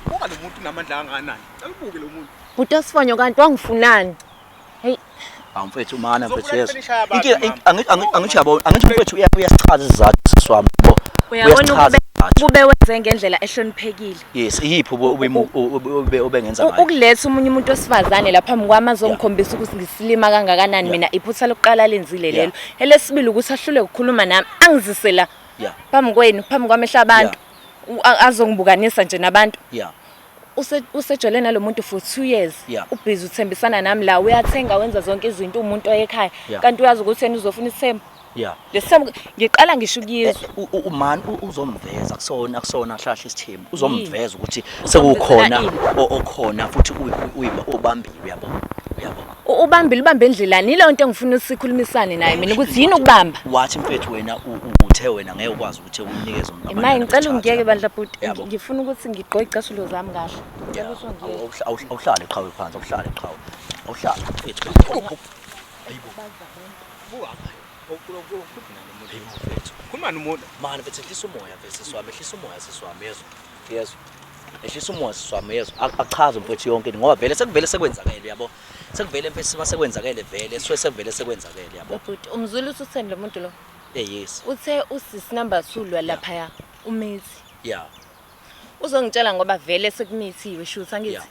Buka lo muntu unamandla angakanani. Cela ubuke lo muntu. Bhuti Sifonyo kanti wangifunani? Hey. Hawu mfethu mana mfethu Uzobulala yes. phela ishaya abantu, Inkinga mama. angithi yabo angithi mfethu uyasichaza isizathu sisi wami yabo. Uyabona Uyasichaza isizathu. kube wenze ngendlela ehloniphekile. Yes iyiphi ubengenza ngayo? Ukuletha omunye umuntu wesifazane lapha phambi kwami azongikhombisa ukuthi ngisilima kangakanani mina iphutha lokuqala lenzile lelo. Elesibili ukuthi ahlule ukukhuluma nami angizise la phambi kwenu phambi kwamehla abantu azongibukanisa nje nabantu. Usejole nalomuntu for 2 years. Ubhizi uthembisana nami la uyathenga wenza zonke izinto umuntu oyekhaya kanti uyazi ukuthi yena uzofuna isithembu. Lesithembu ngiqala ngisho ukuyizwa. Umani uzomveza kusona kusona hlahla isithembu uzomveza ukuthi sekukhona okhona futhi ubambile uyabo uyabo. Ubambile ubambe endlelani ile nto engifuna usikhulumisane naye mina ukuthi yini ukubamba. Wathi mfethu wena uthe wena ngeke ukwazi ukuthi umnikeze umntwana. Maye ngicela ungiyeke bandla bhuti ngifuna ukuthi ngigqoke icathulo zami kahle. Ngicela usongiyeke. Awuhlale qhawe phansi awuhlale qhawe. Awuhlale mfethu. Ayibo. Khuluma nomuntu. Mani mfethu ehlisa umoya mfethu sisi wami ehlisa umoya sisi wami yezwa. Yezwa. Ehlisa umoya sisi wami yezwa. Achaze mfethu yonke into ngoba vele sekuvele sekwenzakele yabo. Sekuvele mfethu masekwenzakele vele suke sekuvele sekwenzakele yabo. Bhuti umzulu usutheni lo muntu lo? Eh yes. Uthe usisi number 2 lwa lapha umithi. Yeah. Uzongitshela ngoba vele sekumithiwe shoot angithi. Yeah.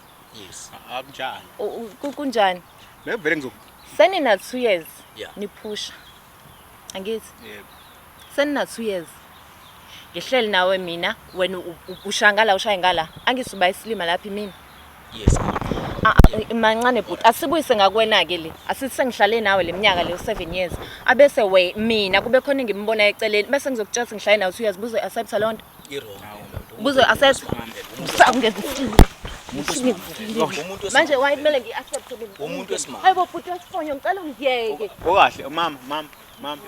Yes. Akunjani. Kunjani? Ngeke vele ngizo Senina 2 years Yeah. niphusha. Angithi? Yebo. Senina 2 years. Ngihleli nawe mina wena ushaya ngala ushaya ngala. Angisuba isilima lapha mina. Yes. Mancane bhuti asibuyise ngakuwena ke le. Asithi sengihlale nawe leminyaka leyo 7 years. Abese we mina kube khona engimbona eceleni bese ngizokutshela ukuthi ngihlale nawe 2 years buzo accept leyo nto. I-wrong. Buzo accept. Manje why kumele ngi-accept mina? Umuntu wesimame. Hayibo bhuti wesifonyo ngicela ungiyeke. Okahle mama mama mama.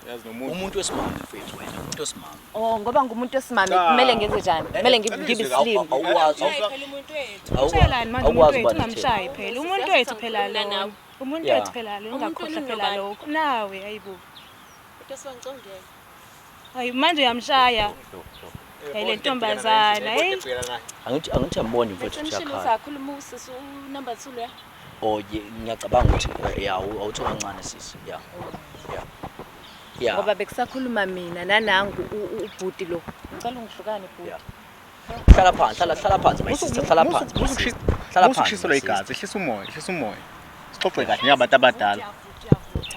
Yazi nomuntu. Umuntu wesimame mfethu wena umuntu wesimame. Oh ngoba ngumuntu wesimame kumele ngenze njani? Kumele ngibe isilima. Awukwazi. Phela umuntu wethu. Utshelani manje umuntu Awukwazi wethu uba ungamshayi phela. Umuntu wethu phela lo. Umuntu wethu phela lo ungakhohlwa phela lokho. Nawe ayibo. Hayi manje uyamshaya. Hayi le ntombazana hey. Angithi angithi amboni mfethu Qinisile uyakhala. usakhuluma usisi u number 2 lo. Oh ngiyacabanga ukuthi ya awutho kancane sisi. Yeah. Yeah. Yeah. Ngoba bekusakhuluma mina nanangu ubhuti lo. Ngicela ungihlukane bhuti. Yeah. Hlala phansi, hlala hlala phansi my sister, hlala phansi. my sister. Hlala phansi. Usukushiselwa my sister. igazi, ehlisa umoya, ehlisa umoya. Sixoxe kahle njengabantu abadala.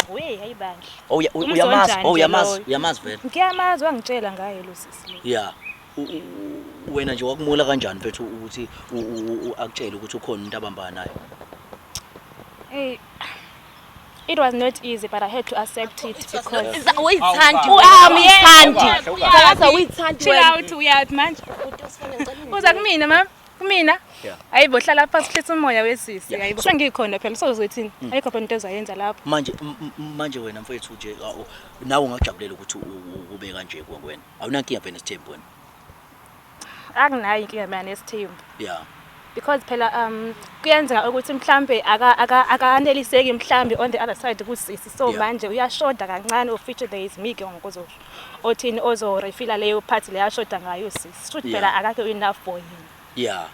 We hayi bandla. Oh Umzwa uyamazi, onjani oh nje uyamazi, loyo? uyamazi vele. Ngiyamazi wangitshela ngaye lo sisi lo. Yeah. Wena nje wakumula kanjani mfethu ukuthi akutshele ukuthi ukhona umuntu abambana naye? Hey. It was not easy but I had to accept it because Uyithandi. Uyithandi. Uyithandi. Uyithandi. Chill out uyathi manje. Uza kumina mama. Kumina. Yeah. Hayibo hlala phansi hlisa umoya wesisi. Yeah. Hayibo sengikhona phela sozothini? Ayikho phela into ezayenza lapho. Manje manje wena mfethu nje nawe ungajabulela ukuthi ube kanje kuwena. Awunankinga vele nesithembu wena. Anginayo inkinga mina nesithembu. Yeah. Because phela kuyenzeka ukuthi mhlambe akaneliseki mhlambe on the other side kusisi, so manje uyashoda kancane, of which there is me ke ngokuzo othini ozorefila leyo part leyo ashoda ngayo sisi. Shuthi phela akakho enough for him. Yeah.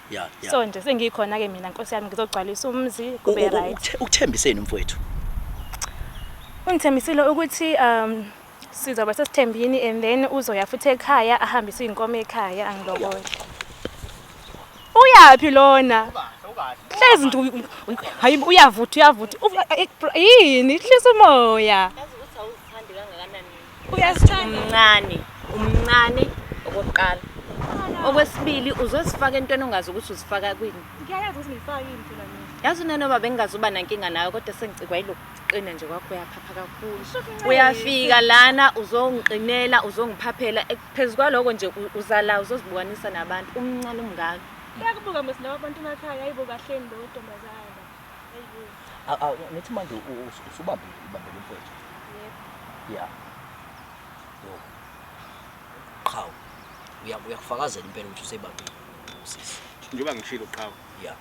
So nje sengikhona ke mina, nkosi yami, ngizogcwalisa umzi kube right. Ukuthembiseni mfowethu? Ungithembisile ukuthi sizoba sesithembini and then uzoya futhi ekhaya, ahambise iy'nkomo ekhaya, angilobole. Uyaphi lona? Hlezi nje hayi, uyavutha, uyavutha. Yini? Hlisa umoya. Yazi ukuthi awuzithandi kangakanani. Uyazithanda. Umncane, umncane okokuqala. Okwesibili, uzozifaka entweni ongazi ukuthi uzifaka kwini. Ngiyayazi ukuthi ngiyifaka yini phela mina. Yazi unanoba bengingazuba nankinga nayo, kodwa sengicikwa yilokhu kuqina nje kwakho, uyaphapha kakhulu. Shuthi. Uyafika lana uzongiqinela, uzongiphaphela. Phezu kwaloko nje uza la uzozibukanisa nabantu, umncane umngaka. Bayakubuka mos laba bantu emakhaya, hayibo, kahleni lo ntombazana. Hayibo. Ngithi manje usubambile, ubambile mfowethu. Yebo. Yeah. Yo. Qhawe. Uyakufakazela impela ukuthi usebambile usisi. Njengoba ngishilo, qhawe. Yeah.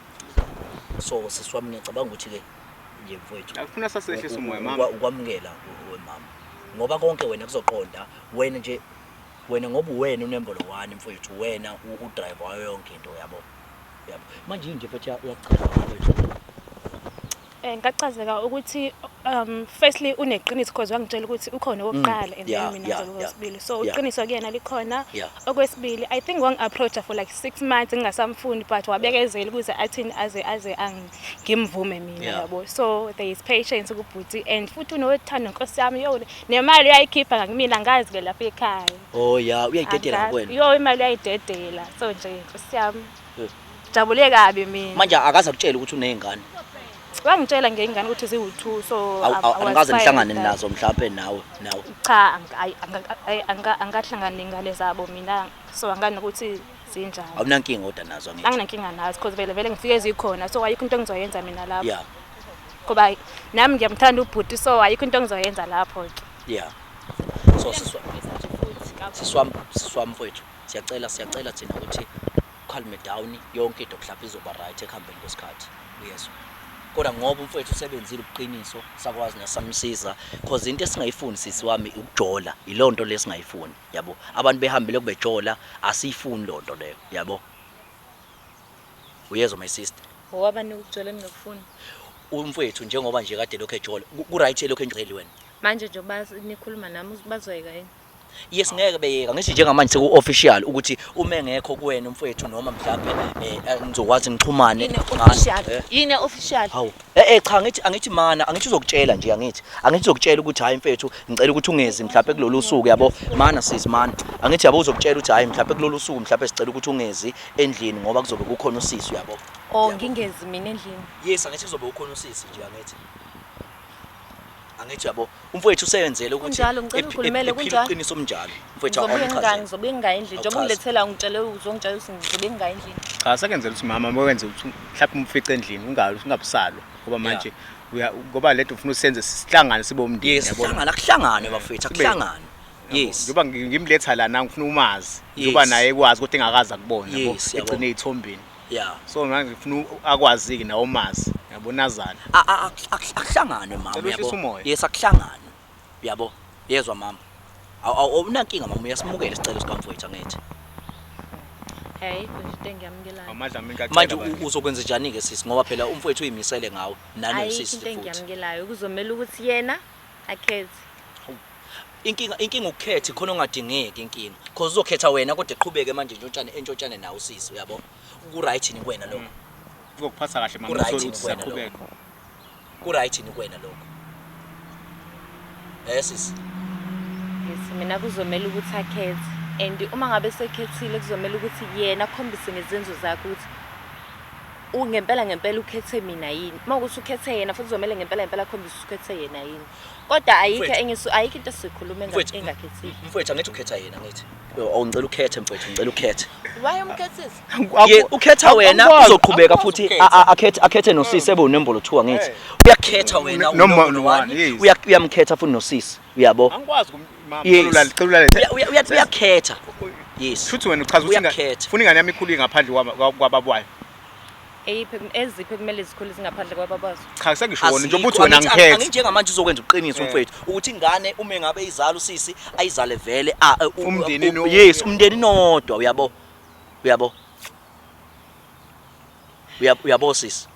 So sisi wami, ngiyacabanga ukuthi ke nje mfowethu Akufuna sasehlisa umoya, mama. Ukwamukela wemama. Ngoba konke wena kuzoqonda wena nje, wena ngoba uwena unombolo 1 mfowethu, wena udriver wayo yonke into, yabo. Yabo. Manje yini nje mfethu uyachaza mfowethu? Ngachazeka ukuthi firstly uneqiniso, because wangitshela ukuthi ukhona owokuqala and then mina ngizoba owesibili, so iqiniso kuyena likhona. Okwesibili, I think wangi-approacha for like 6 months ngingasamfuni, but wabekezela ukuze athini aze ngimvume mina. Yabo, so there is patience kubhuti and futhi unothando, nkosi yami, yo, nemali uyayikhipha ngakumina, angazi-ke lapha ekhaya. Oh ya, uyayidedela. Angazi. Ngakwena. Yo, imali uyayidedela, so nje nkosi yami, jabule kabi mina. Manje akaze akutshele ukuthi uney'ngane? Wangitshela ngey'ngane ukuthi ziwu-two, so I was Angikaze fine nihlangane with that. nazo mhlawumbe nawe? Cha, angahlangani ney'ngane zabo mina, so angani nokuthi zinjani. Awunankinga kodwa nazo, angithi? Anginankinga nazo, because vele vele ngifike zikhona, so ayikho into engizoyenza mina lapho, ngoba nami ngiyamthanda ubhuti, so ayikho into engizoyenza lapho-ke. Yeah, so siswami mfowethu, siyacela thina ukuthi calm down, yonke into mhlawumbe izoba right ekuhambeni kwesikhathi, uyezwa? Kodwa ngoba umfowethu usebenzile ubuqiniso, sakwazi nasamsiza, cause into esingayifuni, sisi wami, ukujola, yiloo nto le esingayifuni, yabo. Abantu behambile kubejola, asiyifuni loo nto leyo, yabo, uyezwa, my sister? Owabani ukujola ningakufuni? Umfowethu njengoba nje kade lokhu ejola, ku-right elokhu engceli wena. Manje njengoba nikhuluma nami, bazoyeka yini? Yes, ngeke beyeka. Ngithi njengamanje seku-official ukuthi uma engekho kuwena umfowethu, noma mhlampe ngizokwazi ngixhumane Yini official? Eh. Yini official? Hawu, cha, ngithi angithi mana, angithi uzokutshela nje, angithi uzokutshela ukuthi hayi mfethu, ngicela ukuthi ungezi mhlawumbe kulolu suku, yabo. Mana sisi, mana, angithi yabo uzokutshela ukuthi hayi, mhlawumbe kulolu suku mhlawumbe sicela ukuthi ungezi endlini ngoba kuzobe kukhona usisi, uyabo. Oh, ngingezi mina endlini? Yes, angithi kuzobe kukhona usisi nje, angithi yabo umfowethu useyenzele ukuthi Kunjalo, ngicela ukhulumele, ephile kunjalo. iqiniso omnjalo mfowethu. Ngizobuye Awungichazele. ngizobuye ngingayi endlini njengoba Awuchaze. ungilethela, ungitshele, uzongitshela ukuthi ngizobuye ngingayi endlini. Cha, sekenzela ukuthi mama bekwenze ukuthi mhlawumbe umfice endlini, ungabi ungabusalwa, ngoba manje uya ngoba lento ufuna usenze sihlangane sibe umndeni. Yes. Yabona? Hlangana, akuhlangane bafethu, akuhlangane, yes. Njengoba ngimletha la na, ngifuna umazi njengoba naye ekwazi kodwa engakazi akubona, yabo. Yes, yabo. Egcine ey'thombeni. So manje ngifuna akwazi-ke nawe umazi, yabo, nazana. Akuhlanganwe mama. Cela wehlise Uyabo. umoya. Yes, akuhlanganwe, uyabo, yezwa mama. Awunankinga mama, uyasimukela isicelo sikamfowethu, angithi? Ayikho nje into engiyamukelayo. Amadlamini. Manje uzokwenza njani-ke sisi, ngoba phela umfowethu uyimisele ngawe Ayikho nanosisi into futhi? engiyamukelayo, kuzomela ukuthi yena akhethe. Inkinga ukukhetha khona ongadingeki inkinga, cause uzokhetha wena kodwa eqhubeke manje ntshotshane entshotshane nawe usisi, uyabo. Ku-right yini kuwena lokho? Uzokuphatha kahle mama. Ku-right Uthole yini ukuthi kuwena siyaqhubeka. lokho? Ku-right yini kuwena lokho, sisi? Yes, mina kuzomela ukuthi akhethe, and uma ngabe sekhethile kuzomela ukuthi yena akhombise ngezenzo zakhe ukuthi ngempela ngempela ukhethe mina yini. Uma ukuthi ukhethe yena futhi, kuzomele ngempela ngempela akhombise ukuthi ukhethe yena yini, kodwa ayikho Mfowethu. enye ayikho into esizoyikhuluma Mfowethu, engakhethile. Mfowethu, angithi ukhetha yena, angithi? Oh, ngicela ukhethe mfowethu, ngicela ukhethe. Why umkhethisa? Ye, ukhetha wena, Angikwazi- uzoqhubeka angikwazi futhi ukukhetha. akhethe nosisi ebe unombolo 2, angithi? Uyakhetha wena Noma unombolo one, 1. Yes. Uyamkhetha futhi nosisi, uyabo. Angikwazi mama. Yes. Cela ulalele. Uyakhetha. Yes. Shuthi wena uchaza ukuthi Uyakhetha. funa ingane yami ikhule ngaphandle kwababa wayo. Eyiphi eziphi kumele zikhule zingaphandle kwababazo? Cha, sengisho wona njengoba uthi Asikho. wena Angithi- ngikhethe. angithi njengamanje uzokwenza uqiniso mfowethu ukuthi ingane uma ngabe izala usisi ayizale vele Umndeni yes, umndeni nodwa, uyabo, uyabo, uyabo sisi.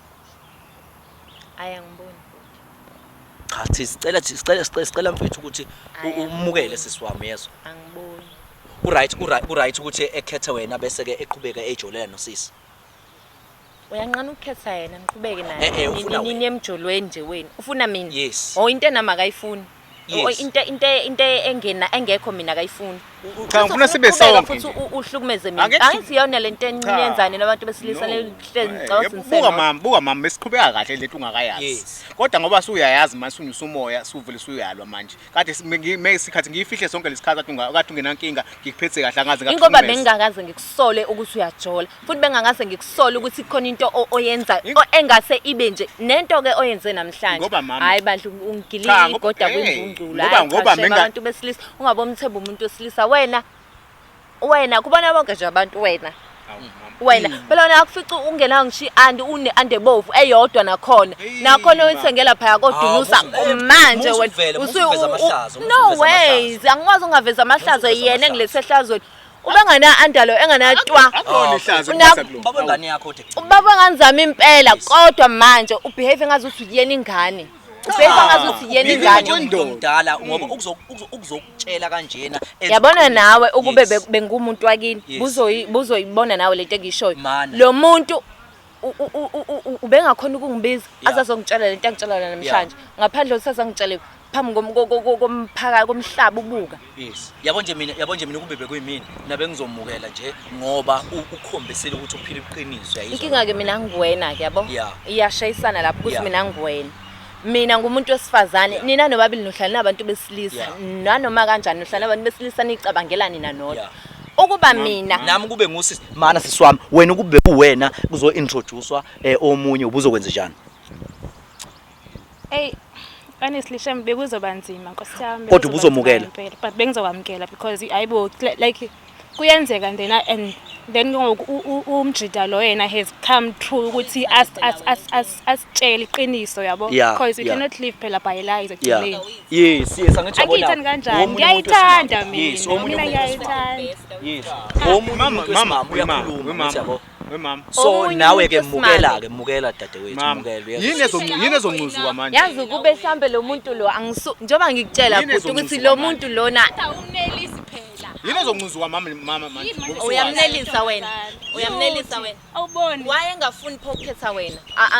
Ayi, angiboni. Cha, thi sicela sicela sicela sicela mfowethu ukuthi Ayi, umukele sisi wami, yezwa? Angiboni. Ku right ukuthi ekhethe wena bese ke eqhubeka ejolela nosisi. Uyanqana ukukhetha yena niqhubeke naye. Eh, eh, ufuna wena. Nini emjolweni nje wena. Ufuna mina? Yes. Oh, into enami akayifuni. Yes. Oh, into engena engekho mina akayifuni. Cha, ngifuna sibe Uqhubeka sonke futhi nje. uhlukumeze mina. Angithi- Angithi yona lento Cha. eniyenzani nabantu besilisa No. lehlezi Eh, ngicabanga yebo, ukuthi buka mama, buka mama, besiqhubeka kahle lento ungakayazi. Yes. Kodwa ngoba suyayazi manje, sunyusa umoya, suvele suyalwa manje. Kade isikhathi ngiyifihle sonke lesikhathi kade ungenankinga, ngikuphethe kahle, angaze Ingoba ngakuhlukumeza. bengingakaze ngikusole ukuthi uyajola, futhi bengingakaze ngikusole ukuthi khona into oyenza engase ibe nje nento ke oyenze namhlanje. Ngoba mama- Hayi bandla, ungigilile Cha, igoda hey, kwimvungculo. ngoba Hayi, ngoba cha, shame, abantu besilisa, ungabomthemba umuntu wesilisa wena. Wena kubona bonke nje abantu wena. Awu, mama. Wena phela wena akufica ungenayo ngisho i-andi, une-ande bovu eyodwa nakhona. Hey, Nakhona ma. uyithengela phaya kodunusa Ah, manje musu wena. uvele, musu uveza amahlazo, musu No uveza amahlazo. ways, angikwazi ungaveza amahlazo Musu uveza yena amahlazo. engilethe ehlazweni. Ubengana andalo enganatwa. Akulona ihlazo Una- ukuphatha kulo. Baba ingane yakho kodwa. Ubaba ngangizama impela kodwa manje ubehave ngazuthi uyena ingane. Ubehave ngazuthi uyena Ubehave ingane. kwendoda. Omdala ngoba ukuzokutshela kanjena enza Yabona uqiniso. nawe ukube Yes. bengumuntu wakini Yes. buzoyibona nawe lento engiyishoyo. Mana. Lo muntu ubengakhona ukungibiza azazongitshela lento angitshela yona namhlanje. Ngaphandle kokuthi azangitshele phambi komphakathi komhlaba ubuka. Yes. Yabo nje mina kube bekuyimina nabe ngizomukela nje ngoba ukhombisile ukuthi uphila iqiniso, uyayizwa. Inkinga ke mina ngiwena ke, yabo. Iyashayisana lapho ukuthi mina ngiwena. Mina ngumuntu wesifazane, nina nobabili nohlala nabantu besilisa. Nanoma kanjani nohlala nabantu besilisa nicabangela nina nodwa. Ukuba mina Nami kube ngusisi, mana sisi wami, wena ukube kuwena kuzo introducewa omunye, ubuzokwenza njani? Ey, honestly shem, bekuzoba nzima nkosi yami. Kodwa Bekuzoba ubuzomukela? nzima impela, but bengizokwamukela because ayibo, like kuyenzeka and then ngoku umjida lo yena has come through ukuthi as asitshele iqiniso, yabo, because you cannot live phela by lies ekugcineni. Yes, angithi yabona. Angiyithandi kanjani? Omunye umuntu Ngiyayithanda wesimame. mina. Yes, omunye Mina umuntu ngiyayithanda. Yes. Omunye Mama, umuntu mama, wesimame mama, uyakhuluma, mama, ngithi yabo. mama. So Omunye nawe ke umuntu mukela wesimame. ke, mukela dadewethu, Mama, mukela. Uyezwa? yini ezoncuzuka manje? Yazi kube mhlambe lo muntu lo angisu njengoba ngikutshela Yini bhuti ukuthi ezoncuzuka lo manje? muntu lona Awumnelisi phela. Yini ezoncuzuka mama, mama manje? Uyamnelisa wena. Uyamnelisa wena. Awuboni. Wayengafuni pho ukukhetha wena.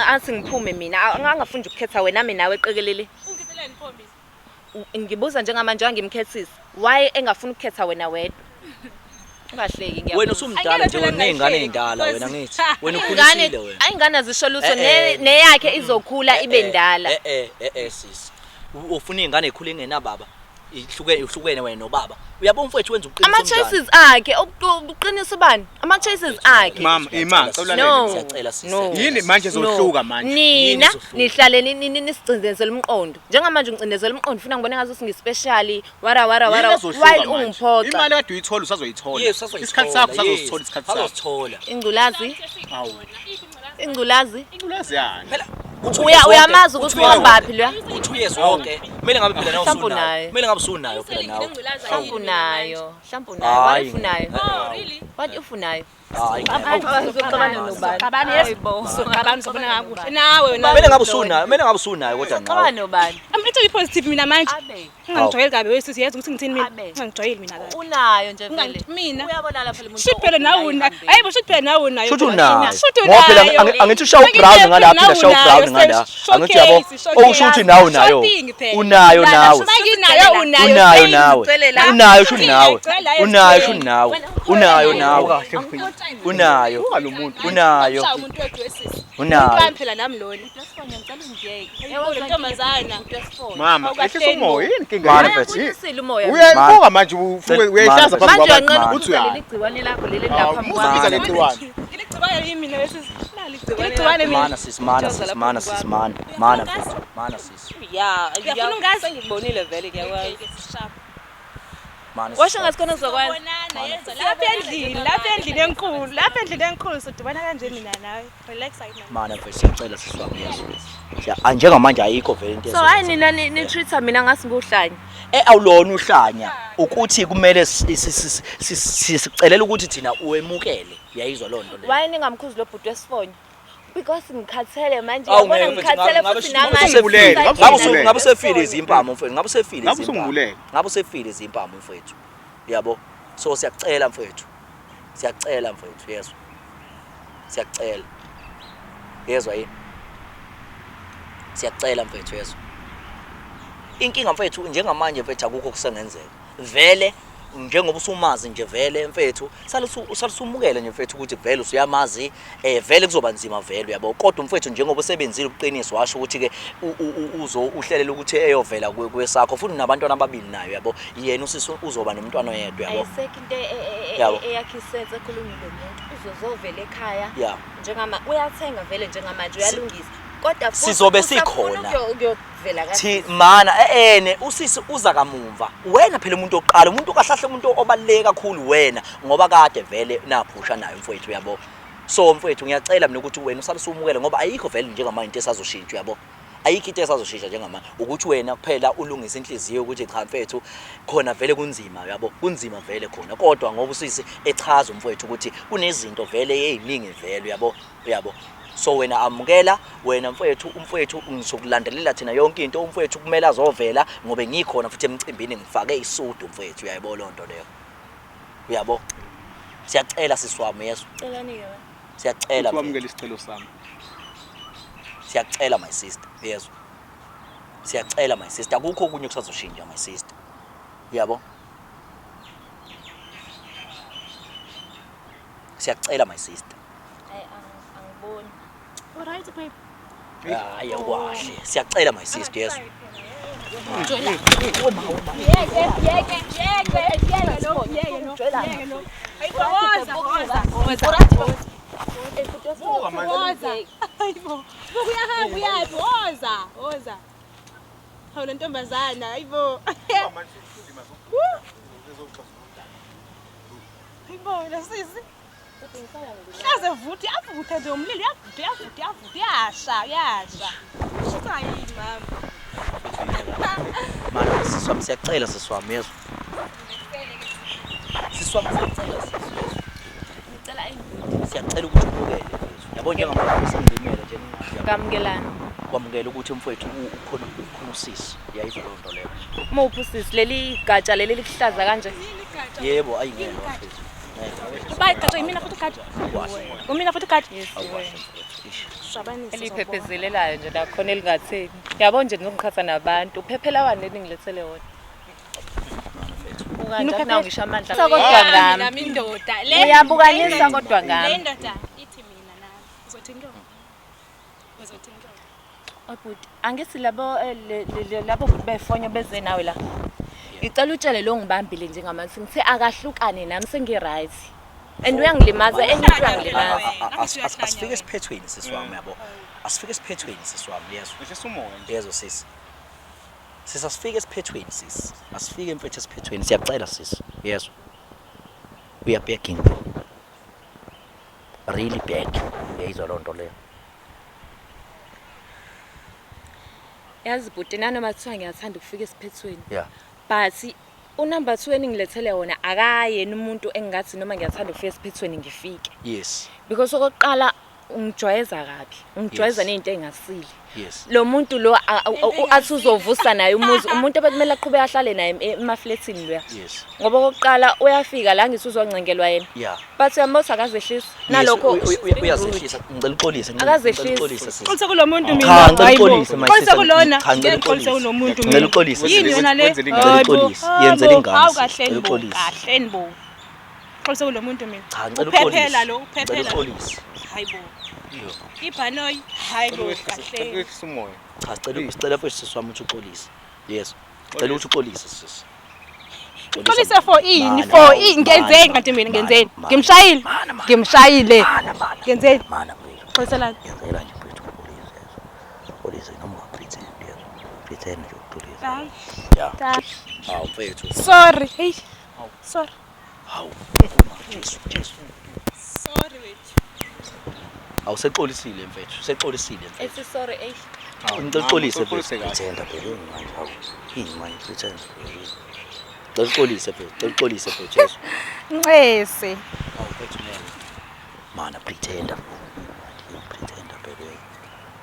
Athi ngiphume mina, angangafuni nje ukukhetha wena mina nawe eqekelele. Ungitheleni pho mina? Ngibuza njengamanje wangimkhethisa. Why engafuni ukukhetha wena wedwa? Ungahleki, ngiyabuza. Wena usumdala Angeke nje phela wena, ney'ngane ngingahleki, ey'ndala wena, ngithi. Wena Ingane ukhulisile wena. ayingane azisho lutho, Eh, eh. neyakhe izokhula ibe ndala. Eh, sisi. Ufuna iy'ngane ey'khule ingenababa. Ihluke uhlukene wena nobaba. Uyabona mfowethu wenza uqiniso. Ama-choices akhe, uqiniso bani? Ama-choices akhe. Mama, ima, cela No. Siyacela sisi. No. Yini manje ezohluka manje? Yini Nina ezohluka? nihlale nisicindezela umqondo. Njengamanje ngicindezela umqondo, ufuna ngibone ngathi ngispecial, wara wara wara Yini ezohluka while manje? ungiphoxa. Imali kade uyithola usazoyithola. Yes, usazoyithola. Isikhathi sakho yes. usazosithola isikhathi sakho. Usazosithola. Ingculazi, Awu. ingculazi. Ingculazi yani. Phela Uyamazi ukuthi uhambaphi loya? U2 years wonke. Kumele ngabe phela nawe Mhlawumbe usunayo. unayo. Kumele ngabe usunayo phela nawe. Mhlawumbe unayo, mhlawumbe unayo. What Hayi. if unayo? Oh, really? What if unayo? Hayi. Uzoxabana nobani? Xabana, yes. Hayibo. Soxabana, uzobona kakuhle. Nawe wena. Kumele ngabe usunayo, kumele ngabe usunayo kodwa Uxabana nawe. nobani? I'm actually positive mina manje. Abe. Ungangijwayeli kabi wesisi, yazi ukuthi ngithini mina. Abe. Ungangijwayeli mina kabi. Unayo nje vele. Mina. Uyabonala phela umuntu. Shuthi phela nawe unayo. Hayibo, shuthi phela nawe unayo. Shuthi unayo. Shuthi Ngoba phela unayo. angithi ushawu brown ngala, phinda shawu brown ngala. Angithi yabo. Okusho ukuthi nawe unayo. Unayo nawe. Manginayo unayo. Unayo nawe. Unayo shuthi nawe. Ngicela la Unayo shuthi nawe. Unayo nawe. Unayo. Buka lo muntu. Unayo. Ushaya umuntu wethu wesisi. Unayo. Umuntu wami phela nami lona. Yabo ntombazana. Mama, ehlisa umoya, yini inkinga? Mana Yini? mfethu. Uyakhulisa umoya. Uyayibuka manje ufuke uyayihlaza phambi Manje kwabantu. uyanqena Uthi ukuza uyayi. leli gciwane lakho leli Hawu, lapha phambi musa kubiza kwami. legciwane. Iligciwane yimi mina wesisi. Iligciwane mina. Mana sisi, mana sisi, mana sisi, mana. Mana mfethu. Mana sisi. Ya, Uyafuna ungazi? Sengikubonile vele, ngiyakwazi. Mana Washo ngathi khona uzokwenza. Bonana yenza lapha endlini, lapha endlini enkulu, lapha endlini enkulu sodibana kanje mina nawe. Relax ayina. Mana mfethu siyacela sisi wami yezwa. Siya njengamanje ayikho vele into So hayi nina ni-treat-a mina ngathi nguhlanya. Eh awulona uhlanya ukuthi kumele sicelela ukuthi thina uwemukele uyayizwa loo nto leyo. Why ningamkhuzi lo bhuti wesifonyo? Because ngikhathele manje Awu, yabona ngeke mfethu, ngikhathele ngabe futhi ngabe namanje. usungibulele, Ngabe ngabe usefile izimpama mfethu, ngabe usefile Ngabe izimpama. usungibulele. Ngabe usefile izimpama mfethu. Yabo. So siyacela mfethu. Siyacela mfethu, yezwa. Siyacela. Yezwa yini? Siyacela mfethu, yezwa. Inkinga mfethu njengamanje mfethu akukho kusengenzeka. Vele njengoba usumazi nje vele mfethu salusumukele nje mfethu ukuthi vele usuyamazi vele kuzoba nzima vele uyabo kodwa mfethu njengoba usebenzile ubuqiniso washo ukuthi ke uzo uhlelela ukuthi eyovela kwesakho futhi nabantwana ababili nayo uyabo yena usisi uzoba nomntwana oyedwa uyabo Ayisekho into Yabo. eyakhe isense ekhulunywa lo muntu uzozovela ekhaya Yeah. njengama uyathenga vele njengamanje uyalungisa kodwa futhi Sizobe usafuna sikhona. ukuyovela kahle Thi mana ene usisi uza kamumva wena phela umuntu oqala umuntu kahlahle umuntu obaluleke kakhulu wena ngoba kade vele naphusha nayo mfowethu uyabo so mfowethu ngiyacela mina ukuthi wena usale usumukele ngoba ayikho vele njengamanje into esazoshintsha uyabo ayikho into esazoshintsha njengamanje ukuthi wena kuphela ulungise inhliziyo ukuthi cha mfethu khona vele kunzima uyabo kunzima vele khona kodwa ngoba usisi echaza umfowethu ukuthi kunezinto vele eziningi vele uyabo uyabo so wena amukela wena mfowethu umfowethu ngizokulandelela thina yonke into umfowethu kumele azovela ngoba ngikhona futhi emcimbini ngifake isudu mfowethu uyayibona loo nto leyo uyabo siyacela sisi wami yeso Celani ke wena. siyacela Ukuthi wamukele mfethu. isicelo sami. Siyacela my sister yezwa siyacela my sister akukho okunye kusazoshintsha my sister uyabo siyacela my sister Hayi angiboni. Alright babe. hayi awukahle siyacela my sister yezwa Yeke, yeke, yeke, yeke lo, yeke lo, yeke lo. Hayibo, woza, woza, woza. Woza. Hayibo. Buka uyahamba uyaphi? Woza, woza. Hawu le ntombazana, hayibo. Hayibo, la sisi. Hlaze vuthi, avuthe nje umlilo, uyavutha, uyavutha, uyavutha, uyasha, uyasha. Shisa yini mama? Mana sisi wami siyacela sisi wami yezwa sisi wami siyacela sisi yezwa Ngicela ayibhuti. siyacela ukuthi umukele mfethu yabo njengamanje sengimele nje Ngamukelana. kwamukela ukuthi mfethu ukhona ukhona usisi uyayizwa leyo nto leyo Muphi usisi leli gatsha leli likuhlaza kanje? yebo ayingeke mfethu Ngeke. Bayigatsha yimina futhi gatsha. Awukwahle. Umina futhi gatsha. Awukwahle mfethu Ish. Shabanisa. Eliphephezelelayo nje la khona elingatheni. Yabo nje ngizoqhatha nabantu. Uphephela wani leli ngilethele wona. Mana mfethu Ukanje Mina akunawo ngisho amandla. Kodwa ngami. Nami indoda. Le Uyabukanisa kodwa Le ngami. ndoda ithi mina nami. Uzothi ngiyona. Uzothi ngiyona. Bhuti, angithi labo labo bhuti befonyo beze nawe la. Ngicela utshele lo ngibambile njengamanje ngithe akahlukane nami sengi-right. And uyangilimaza enye into uyangilimaza. Asifike esiphethweni sisi wami yabo asifike esiphethweni sisi wami yezwa Ngehlisa umoya nje. yezwa sisi sisi asifike esiphethweni sisi asifike mfethu esiphethweni siyacela sisi yezwa we are begging really beg uyayizwa loo nto leyo Yazi bhuti nanoma kuthiwa ngiyathanda ukufika esiphethweni. yeah But unumber 2 eningilethele wona akayena umuntu engingathi noma ngiyathanda ukufika esiphethweni ngifike. yes Because okokuqala ungijwayeza kabi, ungijwayeza Yes. nezinto engasile. yes Lo muntu lo athi uzovusa naye umuzi, umuntu obekumele aqhubeke ahlale naye emafletini loya. yes Ngoba okokuqala uyafika la ngithi uzoncengelwa yena. yeah But uyambona ukuthi akazehlisi. Nalokho uyazehlisa ngicela uxolise ngicela Akazehlisi. uxolise sisi Xolisa kulo muntu mina. Cha, ngicela Hayibo. uxolise, my Xolisa sister. kulona. Cha, ngicela Ngeke xolise uxolise. kulo muntu Ngicela mina. uxolise, Yini sisi. yona le? Wenzela ingane. Hayibo, Ngicela uxolise. Yenzela hayibo. ingane, Hawu sisi. kahleni Ngicela bo. uxolise. Kahleni bo. Xolisa kulo muntu mina. Cha ngicela Uphephela uxolise lo, ngicela uphephela. uxolise Hayibo. Iyo. Ibhanoyi. Hayibo kahleni. Wehlisa umoya. Cha sicela sicela mfethu sisi wami ukuthi uxolise yes cela ukuthi uxolise sisi Xolisa for ini Mana, for ini ngenzeni mana, kanti mina mana, ngenzeni? mana. Ngimshayile. Mana, mana. Ngimshayile. Mana, mana. Ngenzeni? Mana mfethu Xoliselani. ngiyacela nje mfethu uxolise yezwa uxolise noma ungapretend yezwa pretend nje uxolise Hayi. ya hawu mfethu Sorry. Hey. Sorry. Hawu. Jesu, Jesu. Sorry wethu. Awusexolisile mfethu, usexolisile mfethu. Ethi sorry eish. Ngicela uxolise Uxolise mfethu. kahle. Pretender phela yini manje hawu. Yini manje pretender. Ngicela uxolise mfethu, ngicela uxolise mfethu Jesu. Ncese. Hawu mfethu ngeke. Mana pretender. Pretender phela.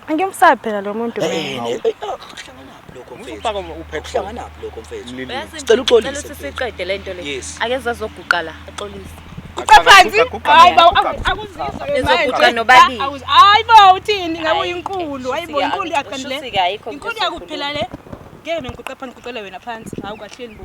Angimsabi phela lo muntu mina. Eh, eh, kuhlanganaphi lokho mfethu? Usufaka upetrol. Kuhlanganaphi lokho mfethu? Mlilo. Uyazi, Sicela uxolise, ngicela ukuthi mfethu. siqede lento le. Yes. Ake zazoguqa la, axolise. Guqa phansi. Guqa, Hayi bo, guqa, akuzizwa ke Nizoguqa manje. nobabili. Hayi bo, uthini ngabe Hayi, uyinkulu. Hayi bo, shuthi-ke inkulu yakho le. shuthi-ke ayikho Inkulu into yakuphi phela le? Ngeke mina ngiguqe phansi ngiguqele wena phansi. Hawu kahleni bo.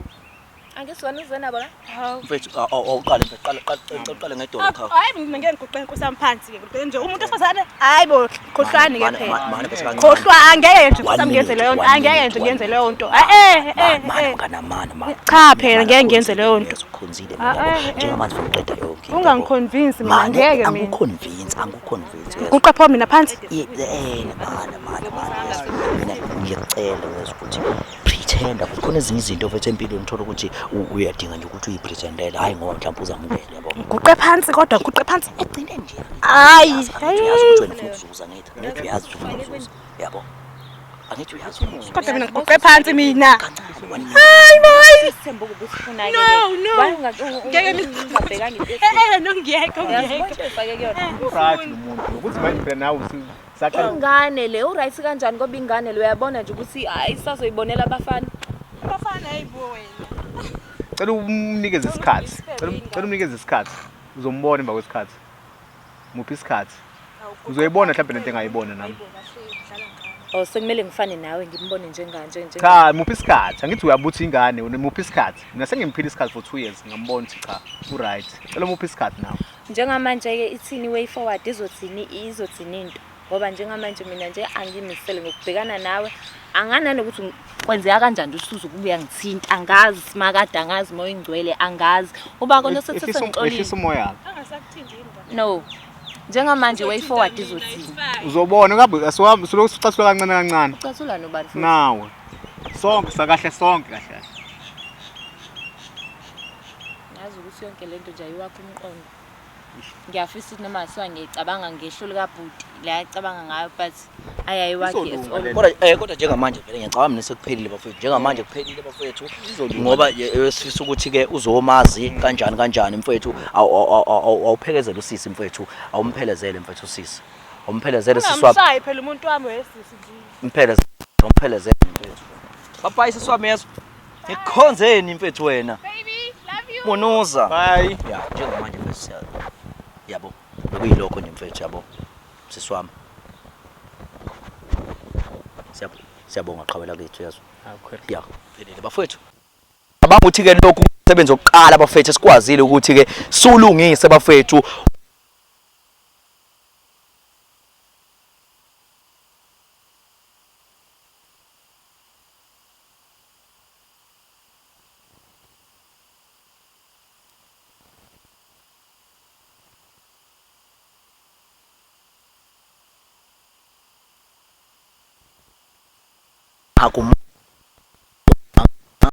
Angithi wena uze nabo la? Hawu. Mfethu, awuqale mfethu, qala qala qala ngedolo cha. Hayi mina ngeke ngiguqe inkosi yami phansi ke. Ngiguqe nje umuntu osifazane. Hayi bo, khohlwani ke phela. Mana mfethu kancane. Khohlwa angeke nje One nkosi yami ngenze minute, leyo nto. one Angeke minute, nje one ngenze minute. leyo nto. Eh eh Mana eh. mngana mana mana. Cha phela ngeke ngiyenze leyo nto. Ukhonzile Ah, mina. eh, eh. Njengamanje ufuna uqeda yonke into. Ungangiconvince mina Mana, ngeke mina. Angiconvince, angiconvince. yes. Guqa pho mina phansi. Ye- eh mana mana mana yes. Mina ngiyacela wezwa ukuthi pretender kukhona ezinye izinto mfethu empilweni uthola ukuthi uyadinga nje ukuthi uyipretendele hayi ngoba mhlawumbe uzamukele yabo. Guqe phansi kodwa guqe phansi. Egcine nje. Hayi, Angithi uyazi ukuthi wena ufuna ukuzuza ngithi. Angithi uyazi ukuthi ufuna ukuzuza. Yabo. Angithi uyazi ufuna ukuzuza. Kodwa mina ngiguqe phansi mina. Kancane one minute. Hayi boy. Isithembu ubusifuna ke. No, no. Why Ngeke mina- ungabhekanga into Eh eh no ngiyekho Uyazi ngiyekho. konke ufake kuyona. Right lo muntu ukuthi manje phela nawe saqala Ingane le uright kanjani ngoba ingane le uyabona nje ukuthi hayi sazoyibonela abafana. Bafana hayibo wena. cela umnikeze isikhathi. Cela umnikeze isikhathi. Uzombona emva kwesikhathi. Muphi isikhathi? Uzoyibona mhlawumbe lento engayibona nami. Oh sekumele ngifane nawe ngimbone njenganje nje. Cha, muphi isikhathi? Angithi uyabutha ingane, muphi isikhathi? Mina sengimphile isikhathi for 2 years, ngambona ukuthi cha, u-right. Cela muphi isikhathi nawe. Njengamanje ke ithini way forward izothini izothini into ngoba njengamanje mina nje angimisele ngokubhekana nawe anganani ukuthi kwenzeka kanjani ukuthi uzukubuya ngithinta angazi simakade angazi moya ingcwele angazi uba kona sethe Ehlisa sengixolile umoya. Angasakuthinti indaba. no njengamanje way forward izothini Uzobona ngabe asiwami silokhu sicasula kancane kancane. ucathula nobani futhi Nawe. Sonke sakahle sonke kahle kahle. ngazi ukuthi yonke lento nje ayiwakho umqondo ngiyafisa ukuthi noma kuthiwa ngiyicabanga ngehlo likabhuti la acabanga ngayo but ayayiwakhi at Izolunga all le Kodwa eh kodwa njengamanje vele ngiyacabanga mina sekuphelile bafethu. Njengamanje kuphelile bafethu. Ngoba sifisa ukuthi ke uzomazi kanjani kanjani mfethu awuphekezele usisi mfethu awumphelezele mfethu usisi. Awumphelezele sisi wami. Ungamshayi phela umuntu wami wesisi nje. Mphelezele umphelezele mfethu. Bye sisi wami yeso. Ngikukhonzeni mfethu wena. Baby, love you. Munuza. Bye. Ya njengamanje mfethu siya yabo. Bekuyilokho nje mfethu yabo. Sisi wami. Siyabonga qhawela kethu yazo. Ya, phelile bafethu. Cabanga ukuthi ke lokhu umsebenzi wokuqala bafethu esikwazile ukuthi ke sulungise bafethu. Akum